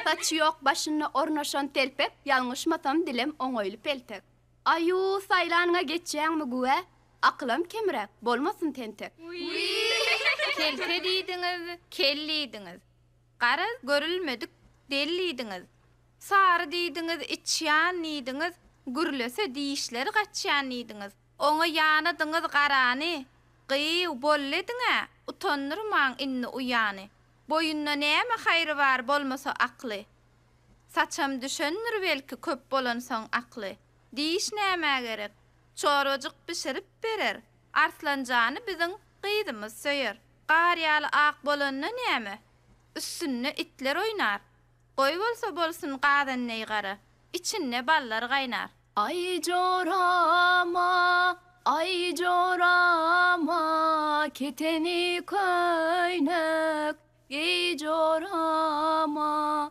[SPEAKER 18] Saçy ýok başynda ornaşan telpek, Ýalňyşmasam dilem oňaýly peltek. Aýu, saýlanyňa geçýäňmi güwä, Akylam kemräk, bolmasyn tentek.
[SPEAKER 8] Kelte diýdiňiz, kel diýdiňiz. Garaz, görülmedik del diýdiňiz. Sary diýdiňiz, içýan diýdiňiz, gürlese dişleri gaçýan diýdiňiz. Oňa ýanadyňyz garany, gyýw, boldy ediň-ä, utandyrmaň indi uýany. Boýunda näme haýry bar bolmasa akly. Saçam düşendir belki köp bolansoň akly. Diş nämä gerek? Çorbajyk bişirip berer. Arslanjany biziň gyzymyz söýer. Gar ýaly ak bolanda näme? Üstünde itler oýnar. Goý bolsa bolsun gazan deý gara, içinde ballar gaýnar.
[SPEAKER 18] Aý jorama, aý jorama, keteni köýnek geý jorama,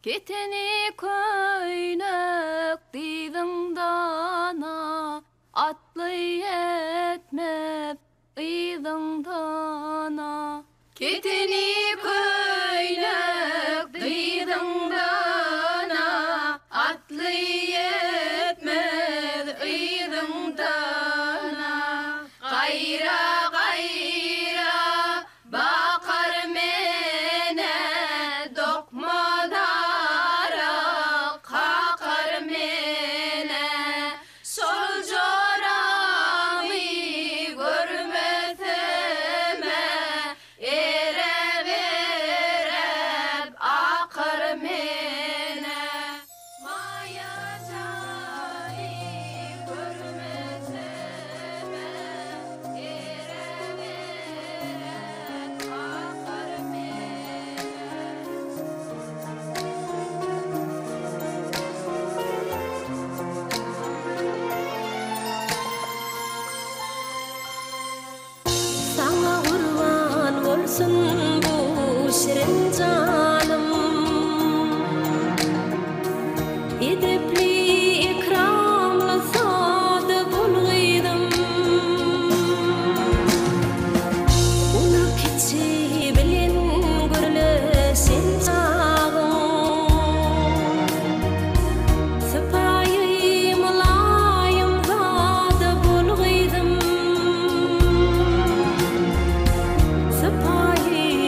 [SPEAKER 18] keteni köýnek dyzyňdana atly ýetmez Yzyňdan-a. Keteni köýnek dyzyňdan-a, Atly ýetmez yzyňdan-a. Gaýra-gaýra bakar men-ä, Dokma darak kakar men-ä. Şol joramy görmesem-ä, Erep-erep akar men-ä. Maýa jany görmesem-ä, Erep-erep akar men-ä.
[SPEAKER 19] Saňa gurban bolsun bu şirin janym. Edepli ekramly sada bol gyzym. Uly kiçi bilen gürleşen çagyň. Sypaýy mylaýym zada bol gyzym. Sypaýy.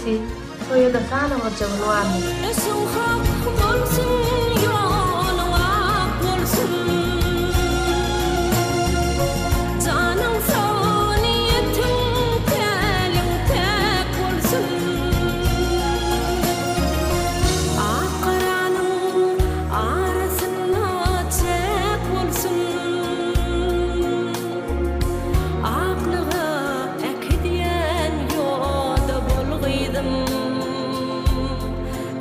[SPEAKER 7] Enesi, toýa-da sanawajja gün barmy?
[SPEAKER 19] Işiň hak bolsun, ýoluň ak bolsun. Janyň sag, niýetiň, päliň päk bolsun. Ak garanyň arasynda çäk bolsun. Aklyga äkidýän ýoda bol gyzym,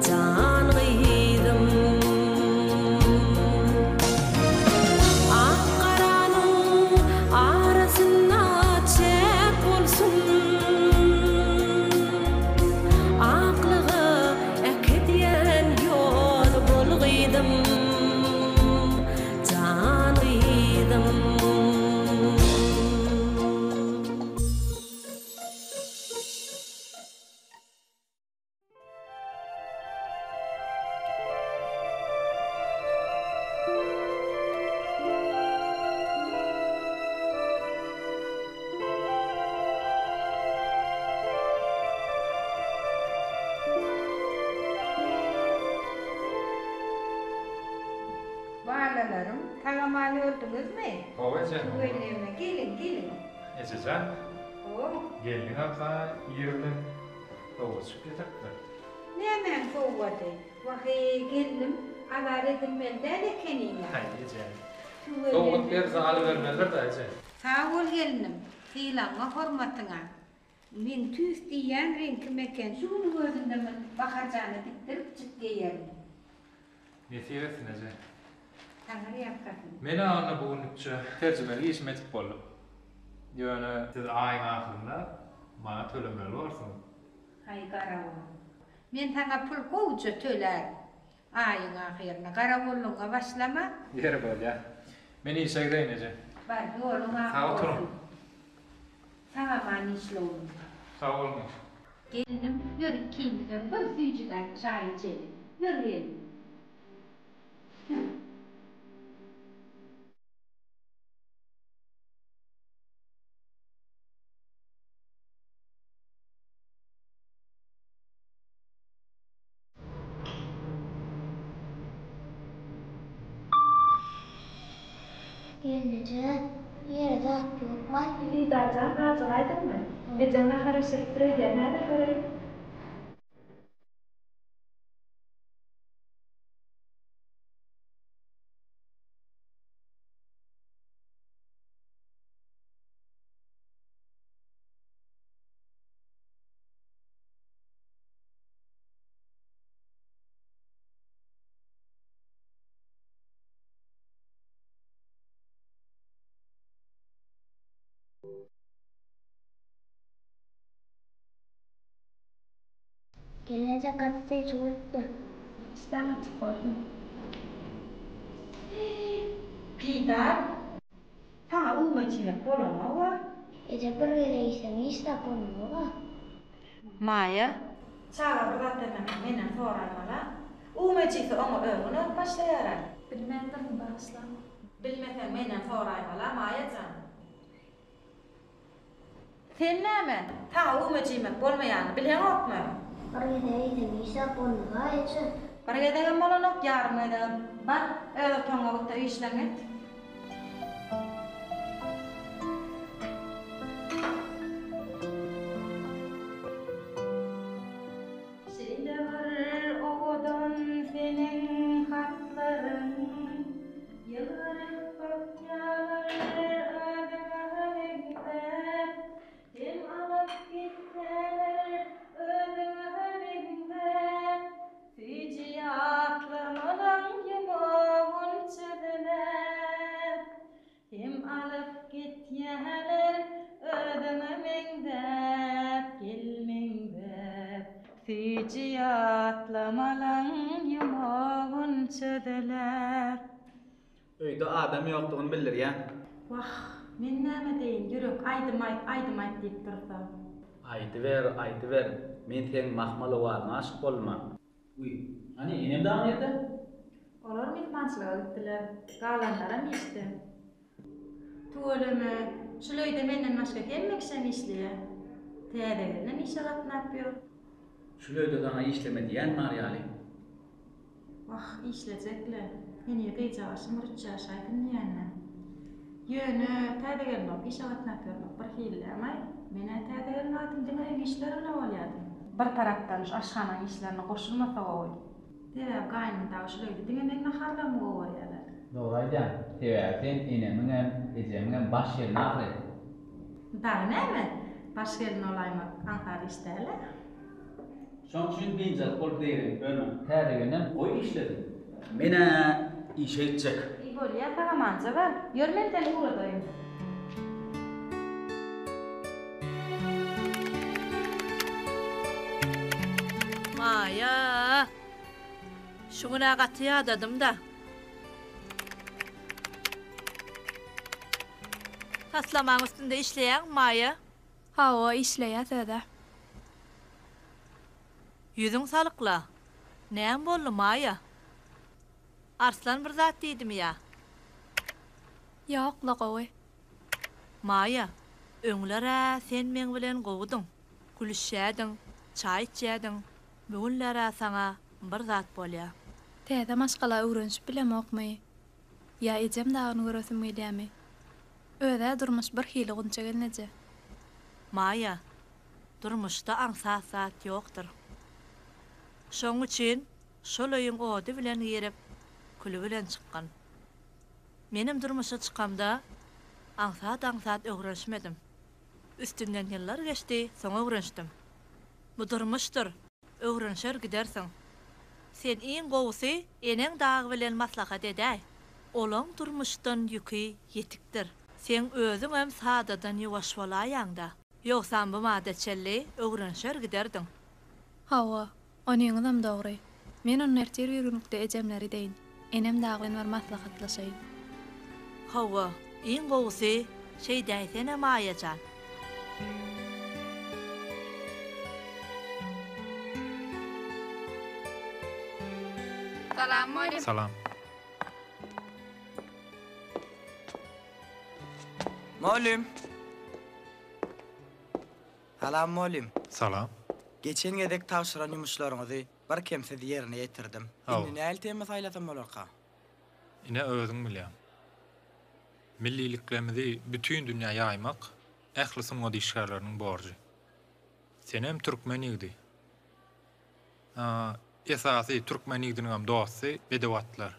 [SPEAKER 19] jan gyzym. Ak garanyň arasynda çäk bolsun. Aklyga äkidýän ýoda bol gyzym. Jan gyzym.
[SPEAKER 8] Balalarym, sag-aman ördüňizmi?
[SPEAKER 3] Hawa eje.
[SPEAKER 8] Tüweleme, geliň, geliň.
[SPEAKER 3] Ejejan.
[SPEAKER 8] Hawa.
[SPEAKER 3] Gelniň agza ir bilen sowgatjyk getiripdir.
[SPEAKER 8] Nämäň sowgady? Wah-eý, gelnim, azar edilmeli däl ekeniň-ä.
[SPEAKER 3] Haý, eje.
[SPEAKER 8] Tüweleme.
[SPEAKER 3] Sowgat berse alybermelidir-dä, eje.
[SPEAKER 8] Sag bol, gelnim, sylagyňa, hormatyňa. Meň tüýs diýýän reňkim eken, şu günüň özünde muny Baharjana dikdiripjik geýerin.
[SPEAKER 3] Nesip etsin eje.
[SPEAKER 8] Taňry ýalkasyn.
[SPEAKER 3] Men-ä onda bu günlükçe terjimelik işimi edip boldum. Ýöne siz aýyň ahyrynda maňa tölemeli bolarsyňyz.
[SPEAKER 8] Haý garawul. Men saňa pul gowuja tölärin. Aýyň ahyryna garawullygyňa başlama.
[SPEAKER 3] Ýeri bolýa. Men işe gideýin eje.
[SPEAKER 8] Bar, ýoluň ak
[SPEAKER 3] Sag oturyň.
[SPEAKER 8] bolsun. Sag-aman işle oglum.
[SPEAKER 3] Sag boluň eje.
[SPEAKER 8] Gelnim, ýör ikimizem bir süýjüdäki çaý içeli. Ýör gelin.
[SPEAKER 20] Gelneje, ýere zat ýokmaý?
[SPEAKER 2] Didarjan, ajygaýdyňmy? Ejeň nahar bişiripdir öýdýän, häzir göreýin.
[SPEAKER 20] Gelneje gaty süýji bolupdyr.
[SPEAKER 2] Işdäň açyk bolsun.
[SPEAKER 6] Didar, saňa uwma içmek bolanok-a.
[SPEAKER 20] Eje bir gezek iýseň hiç zat bolmaz-a.
[SPEAKER 6] Maýa, çaga bir zat bermekde menden soraýmala. Uwma içilse oňa örgün alyp başlaýar-a.
[SPEAKER 2] Bilmändirin, bagyşlaň.
[SPEAKER 15] Bilmeseň menden soraýmala, Maýa jan. Sen näme, saňa üwmejimek bolmaýanyny bileňokmy?
[SPEAKER 20] Bir gezek iýseň hiç zat bolmaz-a, eje.
[SPEAKER 15] Bir gezegem bolanok, ýarym gezegem. Bar, öz otagyňa git-de işleňi et. Şeýle bir owadan seniň hatlaryň, Ýylgyryp bakýalar özüňe meňzäp, Hem alyp gitseler özüňe meňzäp, Süýji ýatlamalaň ýumagyn çözüläp, Hem alyp gitýäler özüňe meňzäp, Gel meňzäp. Süýji ýatlamalaň ýumagyn çözüläp.
[SPEAKER 13] Öýde adam ýokdugyny bildirýän.
[SPEAKER 15] Wah, men näme deýin, ýürek aýdym aýt, aýdym aýt diýip dursa.
[SPEAKER 13] Aýdyber, aýdyber, men seň mahmal owazyňa aşyk boldum-a. Wiý, hany, enem dagy nirde?
[SPEAKER 15] Olar myhmançylyga gitdiler. Galanlaram işde. Tüweleme, şul öýde menden başga hemme kişem işleýär. Täze gelnem işe gatnap ýör.
[SPEAKER 13] Şul öýde saňa işleme diýen bar ýaly.
[SPEAKER 15] Wah, işlejek-le. Heniz gyzjagaşym bir üç ýaşaýsyn diýende. Ýöne, täze gelin bolup işe gatnap ýörmek bir hili-lämaý. Men-ä täze gelin wagtym diňe öýüň işleri bilen bolýardym. Bir tarapdan şu aşhanaň işlerine goşulmasa gowy. Sebäbi gaýnym dagy şul öýde diňe meň naharlarymy gowurýarlar.
[SPEAKER 13] Dogry aýdýaň. Sebäbi sen enemiňem, ejemiňem baş gelni ahyry.
[SPEAKER 15] Dagy näme? Baş gelin bolaýmak aňsat iş däl-ä.
[SPEAKER 13] Şoň üçin biynjalyk bolup zeýrenip ýörme. Täze gelnem goý işlesin. Men-ä işe gitjek.
[SPEAKER 15] Eý bolýa, sag-amanja bar. Ýör men seni ugradaýyn.
[SPEAKER 21] Maýa! Şu gün-ä gaty ýadadym-da. Taslamaň üstünde işleýäňmi, Maýa?
[SPEAKER 2] Hawa, işleýäs öz-ä.
[SPEAKER 21] Ýüzüň salykla. Näme boldy, Maýa? Arslan bir zat diýdimi ýa?
[SPEAKER 2] Ýok-la, gowy.
[SPEAKER 21] Maýa, öňler-ä sen meň bilen gowudyň. Gülüşýädiň, çaý içýädiň. Bu günler-ä saňa bir zat bolýa.
[SPEAKER 2] Täze maşgala öwrenişip bilemokmy? Ýa ejem dagyny göresim gelýämi? Öz-ä durmuş bir hili Gunça gelneje.
[SPEAKER 21] Maýa, durmuşda aňsat zat ýokdur. Şoň üçin şol öýüň ody bilen girip, küli bilen çykgyn. Menem durmuşa çykamda aňsat-aňsat öwrenişmedim. Üstünden ýyllar geçdi, soň öwrenişdim. Bu durmuşdyr, öwrenişer gidersiň. Sen iň gowusy eneň dagy bilen maslahat edäý. Olaň durmuşdan ýüki ýetikdir. Seň özüňem sadadan ýuwaş bolaýaňda. Ýogsam bu mada çenli öwrenişer giderdiň.
[SPEAKER 2] Hawa, onyňyzam dogry. Men onda ertir bir günlükde ejemleri deýin, enem dagy bilen bir maslahatlaşaýyn.
[SPEAKER 21] Hawa, iň gowusy şeýdäýsene Maýa jan.
[SPEAKER 16] Salam mugallym.
[SPEAKER 3] Salam.
[SPEAKER 12] Mugallym. Salam mugallym.
[SPEAKER 3] Salam.
[SPEAKER 12] Geçen gezek tabşyran ýumuşlaryňyzy bir kemsiz ýerine ýetirdim.
[SPEAKER 3] Hawa.
[SPEAKER 12] Indi nähili tema saýlasam bolarka?
[SPEAKER 3] Ine özüň bilýäň. Milliliklerimizi bütin dünýä ýaýmak ähli sungat işgärleriniň borjy. Senem türkmen ýigidi. Esasy türkmen ýigidiniňem dosty bedew atlar.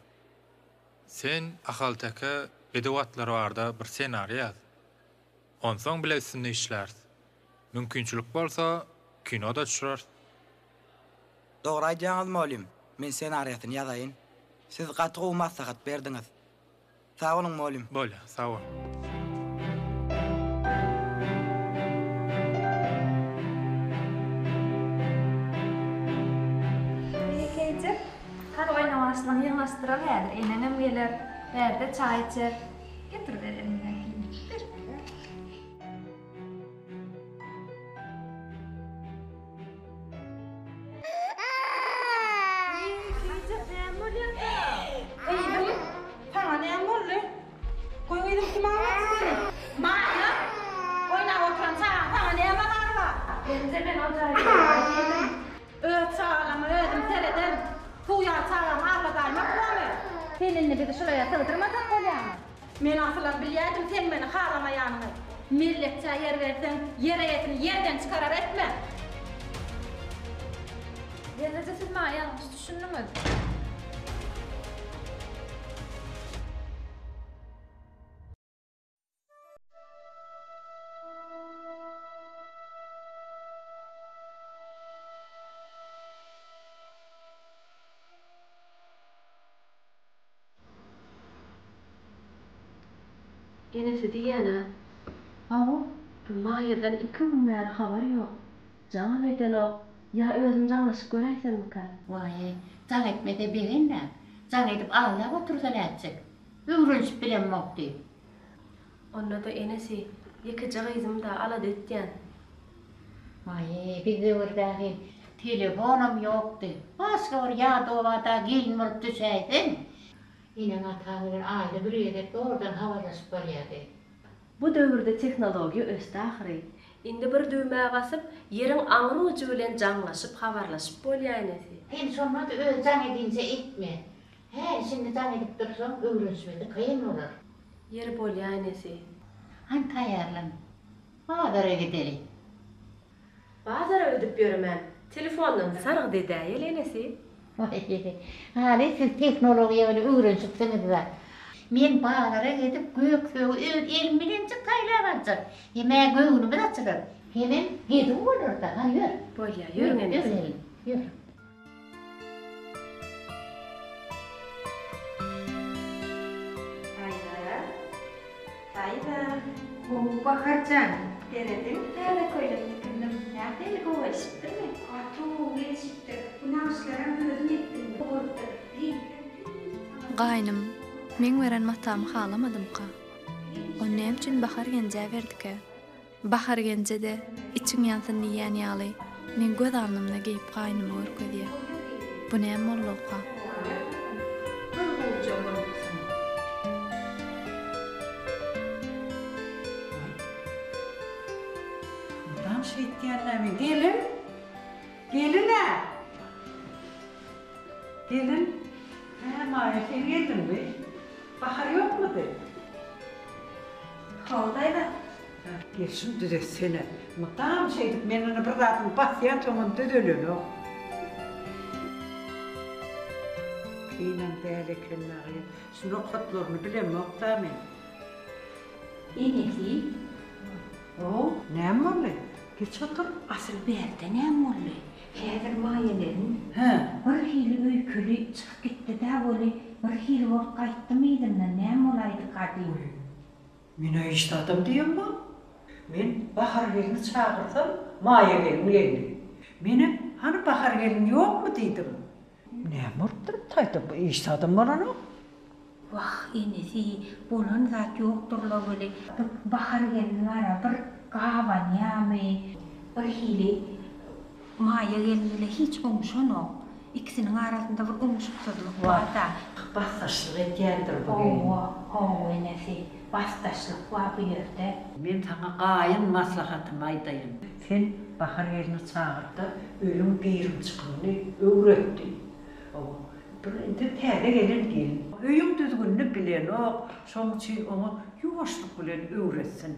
[SPEAKER 3] Sen ahalteke bedew atlary barada bir senariý ýaz. Onsoň bile üstünde işläris. Mümkinçilik bolsa kino-da düşüreris.
[SPEAKER 12] Dogry aýdýaňyz mugallym, men senariýasyny ýazaýyn. Siz gaty gowy maslahat berdiňiz. Sag boluň mugallym.
[SPEAKER 3] Bolýa, sag bol.
[SPEAKER 2] Beýlekeýjik, hany oýnawaçlaryňy ýygnaşdyral häzir eneňem geler, bärde çaý içer. Getir ber eliňdäkini. Ber.
[SPEAKER 15] Gyzym, saňa näme boldy? Goý gyzym kim aglatdy seni? Maýa! Oýnap oturan çagaň saňa näme azary bar?
[SPEAKER 7] Gelneje men o jaýda diýdim.
[SPEAKER 15] Öz çagalaryma özüm serederin. Suw ýaly çagamy agladaýmak bormy? Sen indi bizi şulaýa sygdyrmasak bolýamy? Men asylam bilýärdim seň meni halamaýanyňy. Mellekçä ýer berseň, ýer eýesini ýerden çykarar etme.
[SPEAKER 2] Gelneje siz maňa ýalňyş düşündiňiz.
[SPEAKER 7] Enesi diýýän-ä.
[SPEAKER 6] Hawa.
[SPEAKER 7] Bu Maýadan iki gün bäri habar ýok. Jaňam edenok. Ýa özüm jaňlaşyp göräýsemmikä?
[SPEAKER 4] Waý, jaň etmese begenme. Jaň edip aglap otursa nätjek? Öwrenişip bilemok diýip.
[SPEAKER 7] Onda-da enesi, ýekeje gyzym-da, alada etýän.
[SPEAKER 4] Waý, biz döwürdäki telefonam ýokdy. Başga bir ýat obada gelin bolup düşäýseň, eneň-ataň bilen aýda bir gezek zordan habarlaşyp bolýardy.
[SPEAKER 7] Bu döwürde tehnologiýa ösdi ahyry. Indi bir düwmä basyp, ýeriň aňry ujy bilen jaňlaşyp, habarlaşyp bolýa enesi.
[SPEAKER 4] Sen şonda-da özi jaň edinçä etme. Häli şindi jaň edip dursaň öwrenişmesi kyn bolar.
[SPEAKER 7] Ýeri bolýa enesi.
[SPEAKER 4] Hany taýýarlan. Bazara gideli.
[SPEAKER 7] Bazara gidip ýöremän, telefondan sargyt edäýeli enesi.
[SPEAKER 4] Waý, haly siz tehnologiýa bilen öwrenişipsiňiz-dä. Men bazara gidip gök-sögi öz elim bilenjik saýlap aljak. Hem-ä göwnümiz açylar, hemem gezuw bolar-da. Hany ýör.
[SPEAKER 7] Bolýa, ýörüň enesi.
[SPEAKER 4] Ýör gelin, ýör.
[SPEAKER 2] Daýza. Daýza.
[SPEAKER 8] Gowy Bahar jan.
[SPEAKER 2] Serediň, täze köýnek tikindim. Nähili gowy gelşipdirmi?
[SPEAKER 8] Gaty gowy gelşipdir. Bu nagyşlaram özüň etdiňmi? Bolupdyr. Reňkem tüýs saňa.
[SPEAKER 2] Gaýnym, meň beren matamy halamadymka? Ony näme üçin Bahar genjä berdikä? Bahar genje-de, içiň ýansyn diýýän ýaly, meň göz alnymda geýip gaýnymy görkezýä. Bu näme boldugyka?
[SPEAKER 6] Bir gowja bolupsyň.
[SPEAKER 5] Waý. Mydam şeýtýän-dä men. Gelin! Gelin-ä! Gelin! Hä, Maýa, sen geldiňmi? Bahar ýokmudy?
[SPEAKER 2] Hawa, daýza.
[SPEAKER 5] Hä, gel şuny düzetsene. Mydam şeýdip men ony bir zadyny basýan soňam düzelenok. Kynam däl eken dagy. Şu nokatlaryny bilemok-da men.
[SPEAKER 6] Enesi.
[SPEAKER 5] How, näme boldy? Geç otur.
[SPEAKER 6] Asyl bärde näme boldy? Häzir Maýa gelin birhili öýkeli çykyp gitdi-dä weli, birhili bolup gaýtdym yzyndan, näme bolaýdyka diýip.
[SPEAKER 5] Men-ä hiç zadam diýemok. Men Bahar gelni çagyrsam, Maýa gelin geldi. Menem, Hany Bahar gelin ýokmy diýdim. Näme bolupdyr bu taýda, bu hiç zadam bolanok.
[SPEAKER 6] Wah, enesi, bolan zat ýokdur-la weli, bu Bahar gelin bar-a bir gabanýamy, birhili Maýa gelin bile hiç oňşanok. Ikisiniň arasynda bir oňşuksyzlyk bar-da.
[SPEAKER 5] Basdaşlyk edýändir bu gelin.
[SPEAKER 6] Hawa, hawa enesi, basdaşlyk bar bu ýerde.
[SPEAKER 5] Men saňa gaýyn maslahatymy aýdaýyn. Sen Bahar gelni çagyr-da, öýüň girim-çykymyny öwret diý. Hawa, bir indi täze gelen gelin. Öýüň düzgünini bilenok, şonuň üçin oňa ýuwaşlyk bilen öwretsin.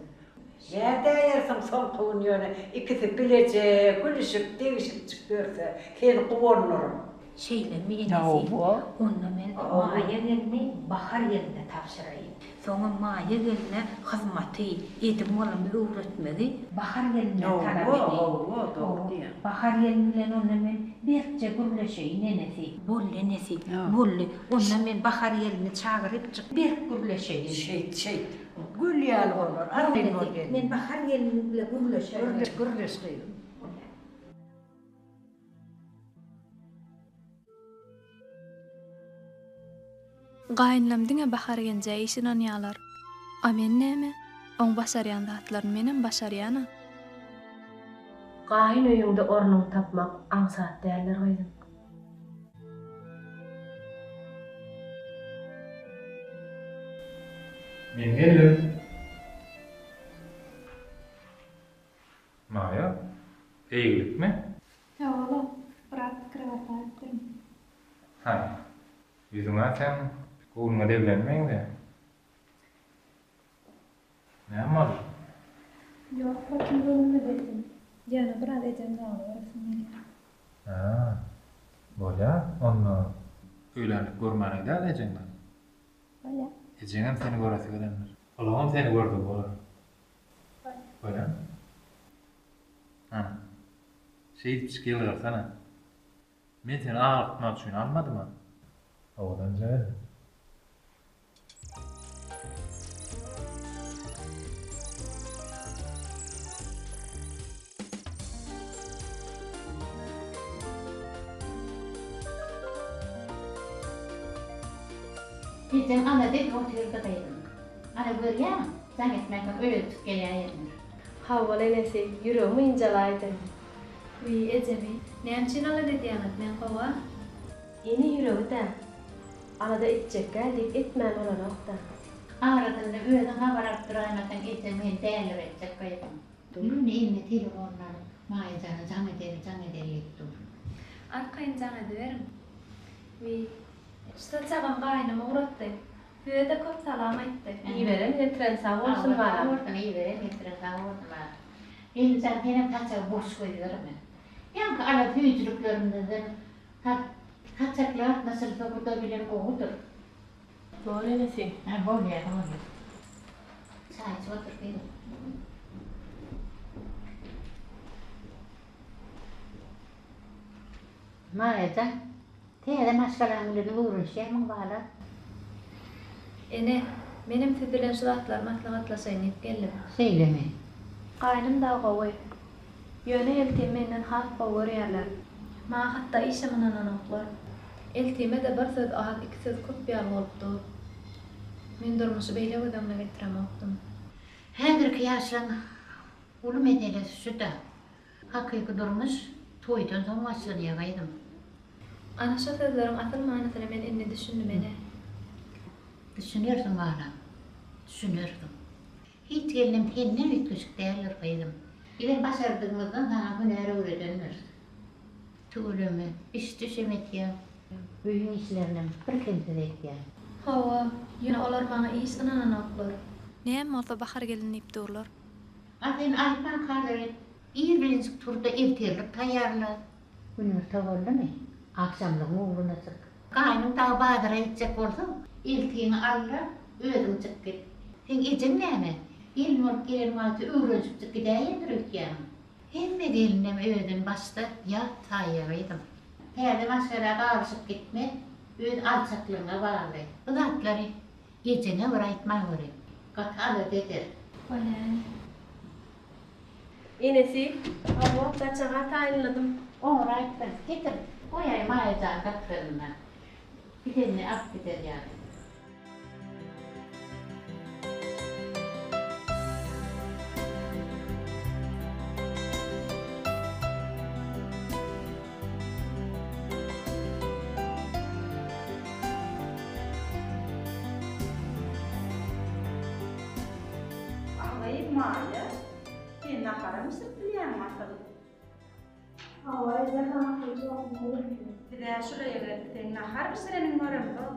[SPEAKER 5] Nädäýersiň soňky gün ýöne ikisi bileje gülüşip degişipjik ýörse seni guwandyryn.
[SPEAKER 6] Şeýlemi enesi? Onda men Maýa gelni Bahar gelne tabşyraýyn. Soňam Maýa gelne hyzmaty, edim-gylymy öwretmegi Bahar gelinden talap edeýin.
[SPEAKER 5] Hawa, dogry diýýäň.
[SPEAKER 6] Bahar gelin bilen onda men berkje gürleşeýin enesi. Boldy enesi, boldy. Onda men Bahar gelni çagyrypjyk berk gürleşeýin.
[SPEAKER 5] Şeýt, şeýt. Gül ýaly bolar. Arkaýyn bol gelin.
[SPEAKER 6] Men Bahar gelin bile gürleşerin.
[SPEAKER 5] Gürleş, gürleş gyzym.
[SPEAKER 2] Gaýynlam diňe Bahar genjä iş ynanýalar. A men näme? Oň başarýan zatlaryny menem başarýan-a. Gaýyn öýüňde ornuňy tapmak aňsat däldir gyzym.
[SPEAKER 3] Men geldim. Maýa, eýgilikmi?
[SPEAKER 2] Hawa-la, biraz pikire bataýypdyryn.
[SPEAKER 3] Haý, ýüzüň-ä seň göwnüňe degilene meňzeýär. Näme boldy?
[SPEAKER 2] Ýok-la, kim göwnüme degsin. Ýöne biraz ejem dagyny göresim gelýär.
[SPEAKER 3] Hä, bolýa, onda öýlänlik görmäne gidäli ejeň bilen.
[SPEAKER 2] Bolýa.
[SPEAKER 3] Ejeňem seni göresi gelendir. Olaňam seni gördügi bolar. Bolýa. Bolýamy? Hany, şeýdipjik ýylgyrsana. Men seni agyrtmak üçin almadym-a. Owadanja gelin.
[SPEAKER 4] Ejeň alada edip otyrdy gyzym. Ana görýäňmi, jaň etmänsoň öýe çykyp geläýendir.
[SPEAKER 7] Hawa enesi, ýüregim ynjalaýdy.
[SPEAKER 2] Wiý, ejemi, näme üçin alada edýäňiz, men gowa.
[SPEAKER 7] Ene ýüregi-dä. Alada etjekgä diýip etmän bolanok-da.
[SPEAKER 4] Arasynda özüň habar alyp duraýmasaň ejeň meni däliretjek gyzym. Ýöne eline telefonyny alyp Maýa jana jaň edeli, jaň edeli diýip dur.
[SPEAKER 2] Arkaýyn jaň ediberiň. Wiý, şu saçagam gaýnym ugratdy. Size-de köp salam aýtdy.
[SPEAKER 7] Iberen getiren sag bolsun balam.
[SPEAKER 4] Sag bolsun, iberen getiren sag bolsun balam. Gelin jan senem saçagy boş goýberme. Ýaňky alan süýjüliklerimizden saçakly gatnaşylsa guda bilen gowudyr.
[SPEAKER 7] Bor enesi.
[SPEAKER 4] Hä bolýar bolýar. Çaý içip otur gyzym. Maýajan, täze maşgalaň bilen öwrenişýärmiň bala?
[SPEAKER 2] Ene, menem siz bilen şu zatlary maslahatlaşaýyn diýip geldim.
[SPEAKER 4] Şeýlemi?
[SPEAKER 2] Gaýnym dagy gowy. Ýöne eltimi menden has gowy görýärler. Maňa hatda işem ynananoklar. Eltime-de bir söz az, iki söz köp ýaly bolup dur. Men durmuşy beýle göz öňüne getiremokdym.
[SPEAKER 4] Häzirki ýaşlaň uly meselesi şu-da. Hakyky durmuş toýdan soň başlanýar gyzym.
[SPEAKER 2] Ana şo sözleriň asyl manysyna men indi düşündim ene.
[SPEAKER 4] Düşünersiň balam, düşünersiň. Hiç gelnem senden üýtgeşik däldir gyzym. Bizem başardygymyzdan saňa hünär öwredendiris. Tüweleme, iş-düşem etýäň, öýüň işlerinem birkemsiz etýäň.
[SPEAKER 2] Hawa, ýöne olar maňa iş ynananoklar. Näme bolsa Bahar gelin diýip durlar.
[SPEAKER 4] A sen aýtman kalar et. Ir bilenjik tur-da ertirlik taýýarla. Günorta boldumy, agşamlygyň ugruna çyk. Gaýnyň dagy bazara gitjek bolsa, eltiňi al-da, özüň çyk git. Seň ejeň näme, gelin bolup gelen wagty öwrenişipjik gidäýendir öýtýäňmi? Hemme gelinem özüni başda ýat saýýar gyzym. Täze maşgala garyşyp gitmek öz alçaklygyňa bagly. Bu zatlary Ejeňe bir aýtmaweri. Gaty alada eder.
[SPEAKER 2] Bolýan.
[SPEAKER 7] Enesi, Hawa, saçaga taýynladym.
[SPEAKER 4] Oňraýypdyr. Getir, goýaý Maýa jan gapdalynda. Gidenini alyp gider ýaly.
[SPEAKER 15] Agyz Maýa, sen naharam bişirip bilýäňmi asyl?
[SPEAKER 20] Hawa, eje, saňa jogap berdim.
[SPEAKER 15] Biz-ä şul öýe gelip seň nahar bişireniňi göremzok.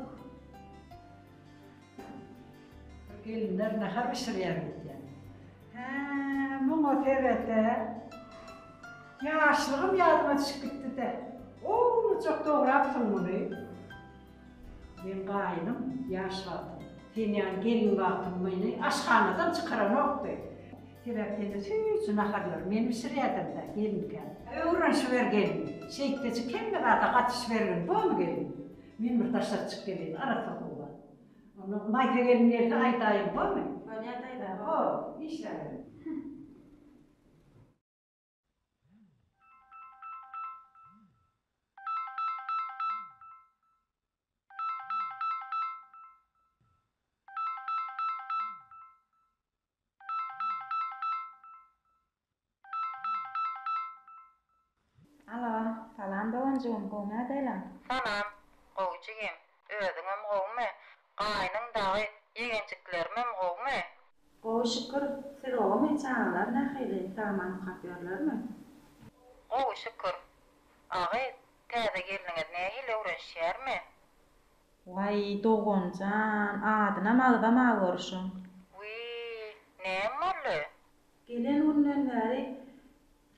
[SPEAKER 5] Gelinler nahar bişirýär öýdýän. Hä, muňa seret-ä. Ýaşlygym ýadyma düşüp gitdi-dä. Ownujak dograpsyň muny. Meň gaýynym ýaş wagtym, sen ýaly gelin wagtym meni aşhanadan çykaranokdy. Sebäp sende süýji naharlary men bişirýärdim-dä, gelinkäm. Öwrenişiber gelin, şeýtdejik hemme zada gatyşybergin, bormy gelin? Men bir daşary çykyp geleýin, arassa howa. Onda Maýsa gelin gelse aýdaýyň, bormy?
[SPEAKER 15] Bolýar daýza.
[SPEAKER 5] Hop, işläberiň.
[SPEAKER 15] Alo, salam doganjygym, gowmy ýagdaýlaň?
[SPEAKER 11] Salam, gowy jigim, özüňem gowumy, gaýnyň dagy, ýegenjiklerimem gowumy?
[SPEAKER 15] Gowy şükür, siz gowumy, çagalar nähili, sag-aman okap ýörlermi?
[SPEAKER 11] Gowy şükür. Agy, täze gelniňiz nähili öwrenişýärmi?
[SPEAKER 15] Waý, doganjan, adynam agzama görşüň.
[SPEAKER 11] Wiý, näme boldy?
[SPEAKER 15] Gelen günden bäri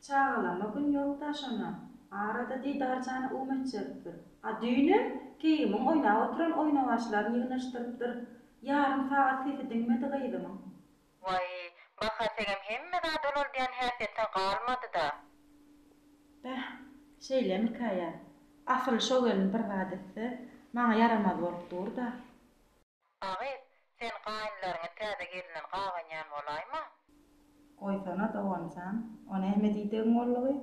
[SPEAKER 15] çagalama gün ýok-da şonda. Arada Didarjana um etjeripdir. A düýnem keýgimiň oýnap oturan oýnawaçlaryny ýygnaşdyrypdyr. Ýarym sagat sesi diňmedi gyzymyň.
[SPEAKER 11] Waý, Bahar seňem hemme zady ulaldýan häsiýetiň galmady-da.
[SPEAKER 15] Bäh, şeýlemikä-ýa? Asyl şo gelin bir zat etse, maňa ýaramaz bolup dur-da.
[SPEAKER 11] Agyz, sen gaýynlaryňy täze gelinden gabanýan bolaýma?
[SPEAKER 15] Goýsana, doganjan, o näme diýdigiň boldugy?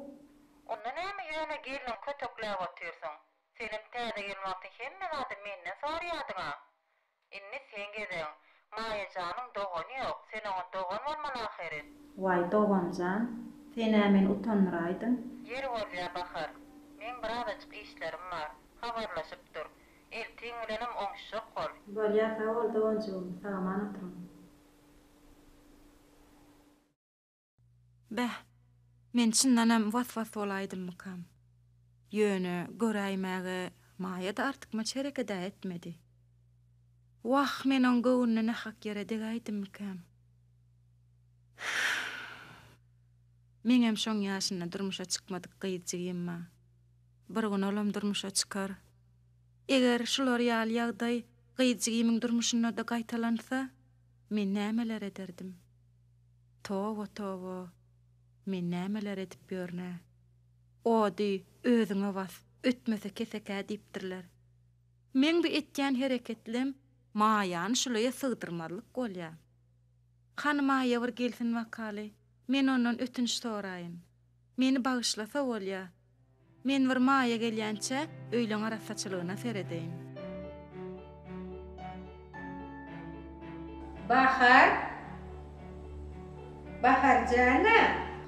[SPEAKER 11] Onda näme ýöne gelniňi kötekläp otyrsyň? Senem täze gelin wagtyň hemme zady menden soraýadyň-a. Indi seň gezegiň. Maýa janyň dogany ýok, sen oňa dogan bolmaly ahyryn.
[SPEAKER 15] Waý, doganjan, sen-ä meni utandyraýdyň.
[SPEAKER 11] Ýeri bolýa, Bahar. Meň birazajyk işlerim bar. Habarlaşyp dur. Eltiň bilenem oňuşjak bol.
[SPEAKER 15] Bolýa sag bol doganjygym sagaman oturyň. Beh, men çyndanam was-was bolaýdymmykam? Ýöne, göräýmäge, Maýa-da artykmaç hereket-ä etmedi. Wah, men oň göwnüne nähak ýere degäýdimmikäm? Meňem şoň ýaşynda durmuşa çykmadyk gyz jigim bar. Bir gün olam durmuşa çykar. Eger şular ýaly ýagdaý gyz jigimiň durmuşynda-da gaýtalansa, men nämeler ederdim? Toba, toba, men nämeler edip ýörün-ä? Ody özüňe bas, ötmese kesekä diýipdirler. Meň bu etýän hereketlem Maýany şulaýa sygdyrmazlyk bolýa. Hany Maýa bir gelsin bakaly, men ondan ötünç soraýyn. Meni bagyşlasa bolýa. Men bir Maýa gelýänçä öýleň arassaçylygyna seredeýin.
[SPEAKER 8] Bahar! Bahar jana!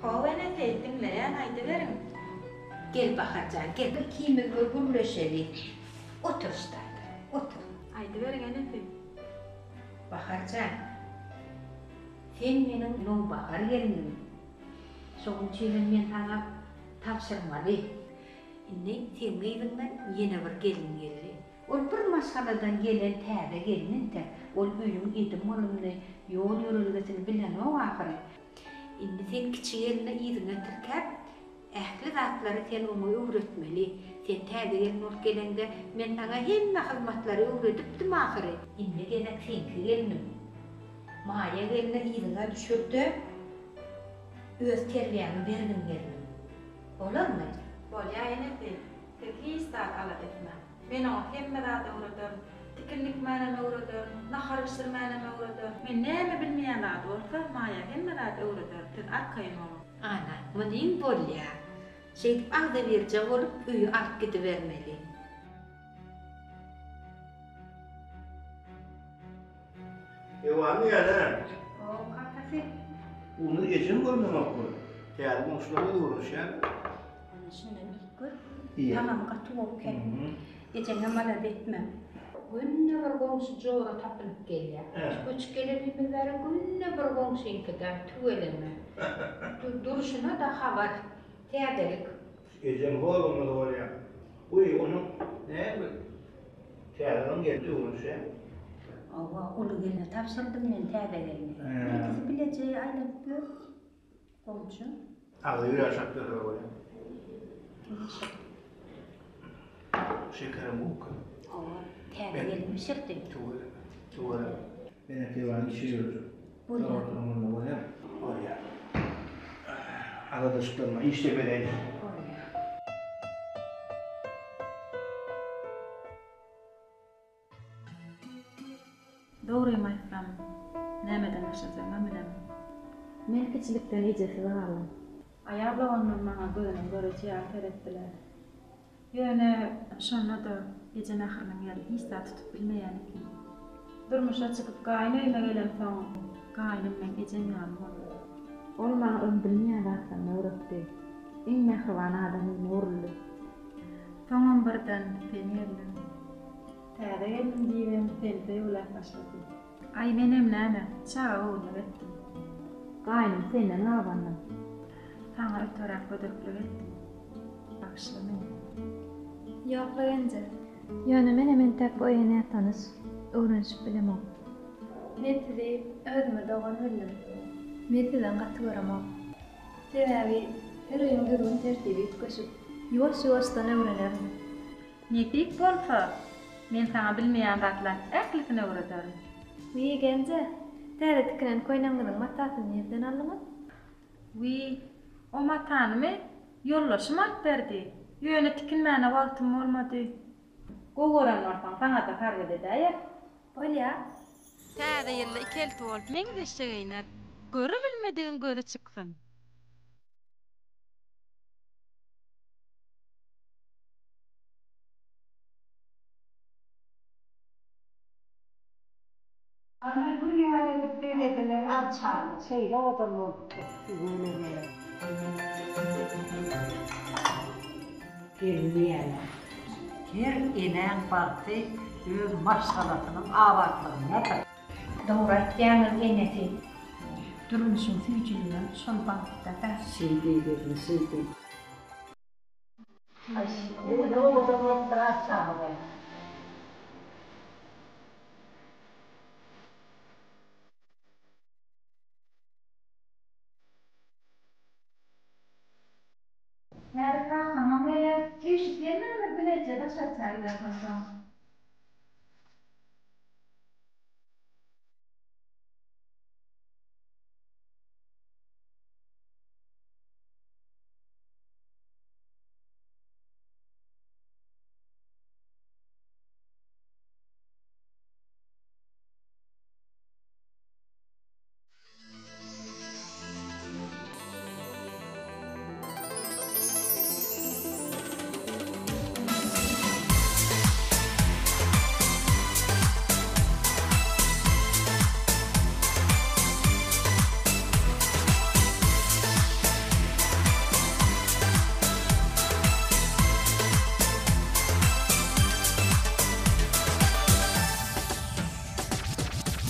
[SPEAKER 15] Hawa enesi, diňleýän, aýdyberiň.
[SPEAKER 6] Gel Bahar jan, gel ikimiz bir gürleşeli. Otur şu taýda, otur.
[SPEAKER 15] Aýdyberiň enesi.
[SPEAKER 6] Bahar jan, sen meniň nowbahar gelnim. Şonuň üçinem men saňa tabşyrmaly. Indi seň yzyňdan ýene bir gelin geldi. Ol bir maşgaladan gelen täze gelin entek. Ol öýüň edim-gylymyny, ýol-ýörelgesini bilenok ahyry. Indi sen kiçi gelni yzyňa tirkäp, ähli zatlary sen oňa öwretmeli. Sen täze gelin bolup geleňde, men saňa hemme hyzmatlary öwredipdim ahyry. Indi gezek seňki gelnim. Maýa gelni yzyňa düşür-de, öz terbiýäňi bergin gelnim. Bolarmy?
[SPEAKER 15] Bolýa enesi, siz hiç zat alada etmäň. Men oňa hemme zady öwrederin. Tikin dikmänem öwrederin, nahar bişirmänem öwrederin. Men näme bilmeýän zady bolsa, Maýa hemme zady öwrederin, siz arkaýyn boluň.
[SPEAKER 6] Ana, munyň bolýa. Şeýdip agzybirje bolup öýe alyp gidibermeli.
[SPEAKER 9] Ewan diýýän-ä.
[SPEAKER 8] Hawa, kakasy.
[SPEAKER 9] Ony ejem görmeňokmy? Täze goňşular bilen öwrenişýän.
[SPEAKER 6] Ana şundan iýip gör. Tagamy gaty gowy eken. Ejeňem alada etme. Günde bir goňşy jora tapynyp gelýär. Şu göçüp gelenimiz bäri günde bir goňşyňkyda, tüweleme. Durşuna-da habar, täzelik.
[SPEAKER 9] Ejem hor bolmasa bolýa. Wiý, onuň näme täzeden geldi öwrenişýän.
[SPEAKER 6] Hawa, uly gelne tabşyrdym men täze gelni. Ikisi bileje aýlanyp ýör. Goňşy.
[SPEAKER 9] Agzy bir ýaşap ýörler bolýa. Şekerem gowuka.
[SPEAKER 6] Hawa, täze gelin bişirdi.
[SPEAKER 9] Tüweleme, tüweleme. Menem Keýwany işe ýörejek.
[SPEAKER 6] Bolýar.
[SPEAKER 9] Oturan bolýar. Bolýar. Aladaşyklanma, işde beräýin.
[SPEAKER 6] Bolýar.
[SPEAKER 15] Dogrymy aýtsam, nämeden başlajagymam bilemok. Men kiçilikden ejesiz galdym. Aýal doganlarym maňa gözüniň göreji ýaly seretdiler. Ýöne şonda-da eje mähriniň ýeri hiç zat tutup bilmeýän eken. Durmuşa çykyp gaýyn öýüme gelemsoň, gaýnym meň ejem ýaly boldy. Ol maňa öň bilmeýän zatlarymy öwretdi. Iň mähriban adamyma öwrüldi. Soňam birden sen geldiň. Täze geldim diýibem seni söýgüläp başladym. Aý menem näme, çaga göwünlik etdim. Gaýnym senden gabandym. Saňa öteräk gödeklik etdim. Bagyşla meni.
[SPEAKER 20] Ýok-la Genje. Ýöne menem entäk bu öýe nätanyş, öwrenişip bilemok. Men sizi özüme dogan bildim. Men sizden gaty göremok. Sebäbi her öýüň düzgün-tertibi üýtgeşik. Ýuwaş-ýuwaşdan öwrenerin.
[SPEAKER 15] Nesip bolsa, men saňa bilmeýän zatlaň ählisini öwrederin.
[SPEAKER 20] Wiý, Genje, täze tikilen köýnegiňiziň matasyny nirden aldyňyz?
[SPEAKER 15] Wiý, o matanymy ýoldaşym alyp berdi. Ýöne tikinmäne wagtym bolmady. Gowy gören bolsaň, saňa-da sargyt edäýeris.
[SPEAKER 20] Bolýa.
[SPEAKER 15] Täze ýylda ikelti bolup meňzeşje geýner. Görübilmedigiň gözi çyksyn.
[SPEAKER 8] Ana gül ýaly edip bezediler arçany. Şeýle owadan bolupdyr. Tüweleme. Gelin diýýärler.
[SPEAKER 5] Her enäň bagty öz maşgalasynyň abatlygyndadyr.
[SPEAKER 8] Dogry aýtýaňyz enesi. Durmuşyň süýjüligem şol bagtda-da.
[SPEAKER 5] Şeý diý gelin, şeý diý. Aý, indi owadan bolupdyr arçamyz.
[SPEAKER 20] Häzir kakaňam geler. Üýşüp gelmändir bileje daşary çaý gidersoň.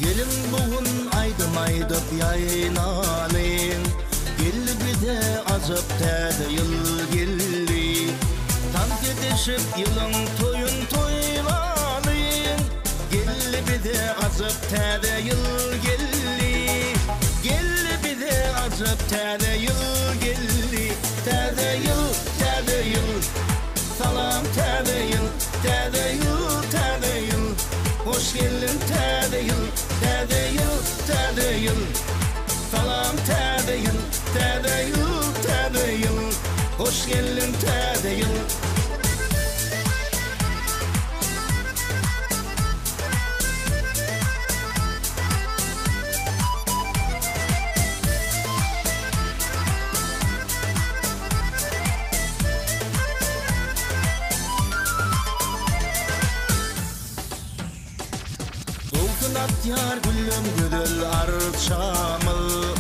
[SPEAKER 14] Geliň bu gün aýdym aýdyp ýaýnalyň, Geldi bize ajap täze ýyl geldi. Tans edişip ýylyň toýun toýlalyň, Geldi bize ajap täze ýyl geldi. Geldi bize ajap täze ýyl geldi. Täze ýyl, täze ýyl, salam täze ýyl, täze ýyl, täze ýyl, hoş geldiň täze ýyl, täze ýyl, täze ýyl, salam täze ýyl, täze ýyl, täze ýyl, hoş geldiň täze ýyl. Gowsun atýar güllem gözel arçamyz,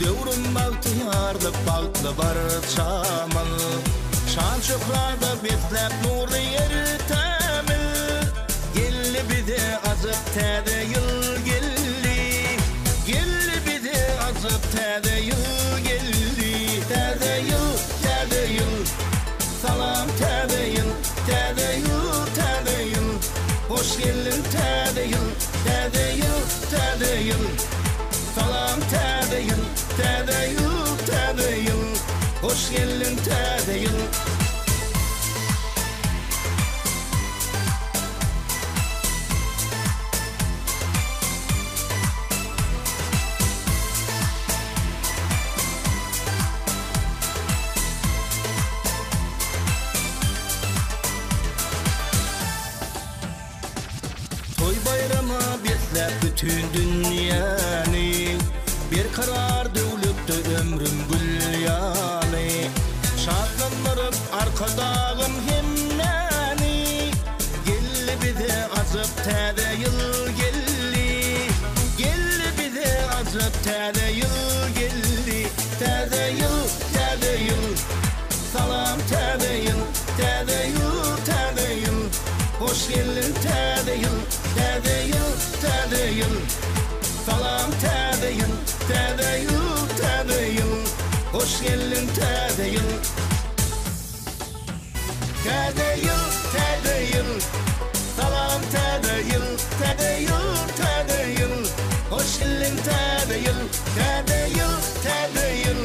[SPEAKER 14] Döwrüm bagtyýarlyk bagtly barçamyz. Şan-şöhrada besläp nurly ertämiz, Geldi bize ajap täze ýyl geldi. Geldi bize ajap täze ýyl geldi. Täze ýyl, täze ýyl, salam täze ýyl, täze ýyl, täze ýyl, hoş geldiň täze ýyl, täze ýyl, täze ýyl, salam täze ýyl, täze ýyl, täze ýyl, hoş geldiň täze ýyl. Toý-baýrama besläp bütin dünýäni, Berkarar döwletde ömrüm gül ýaly. Şatlandyryp Arkadagym hemmäni, Geldi bize ajap täze ýyl geldi. Geldi bize ajap täze ýyl geldi. Täze ýyl, täze ýyl, salam täze ýyl, täze ýyl, täze ýyl, hoş geldiň täze ýyl, täze ýyl, täze ýyl, salam täze ýyl, täze ýyl, täze ýyl, hoş geldiň täze ýyl. Täze ýyl, täze ýyl, salam täze ýyl, täze ýyl, täze ýyl, hoş geldiň täze ýyl, täze ýyl, täze ýyl.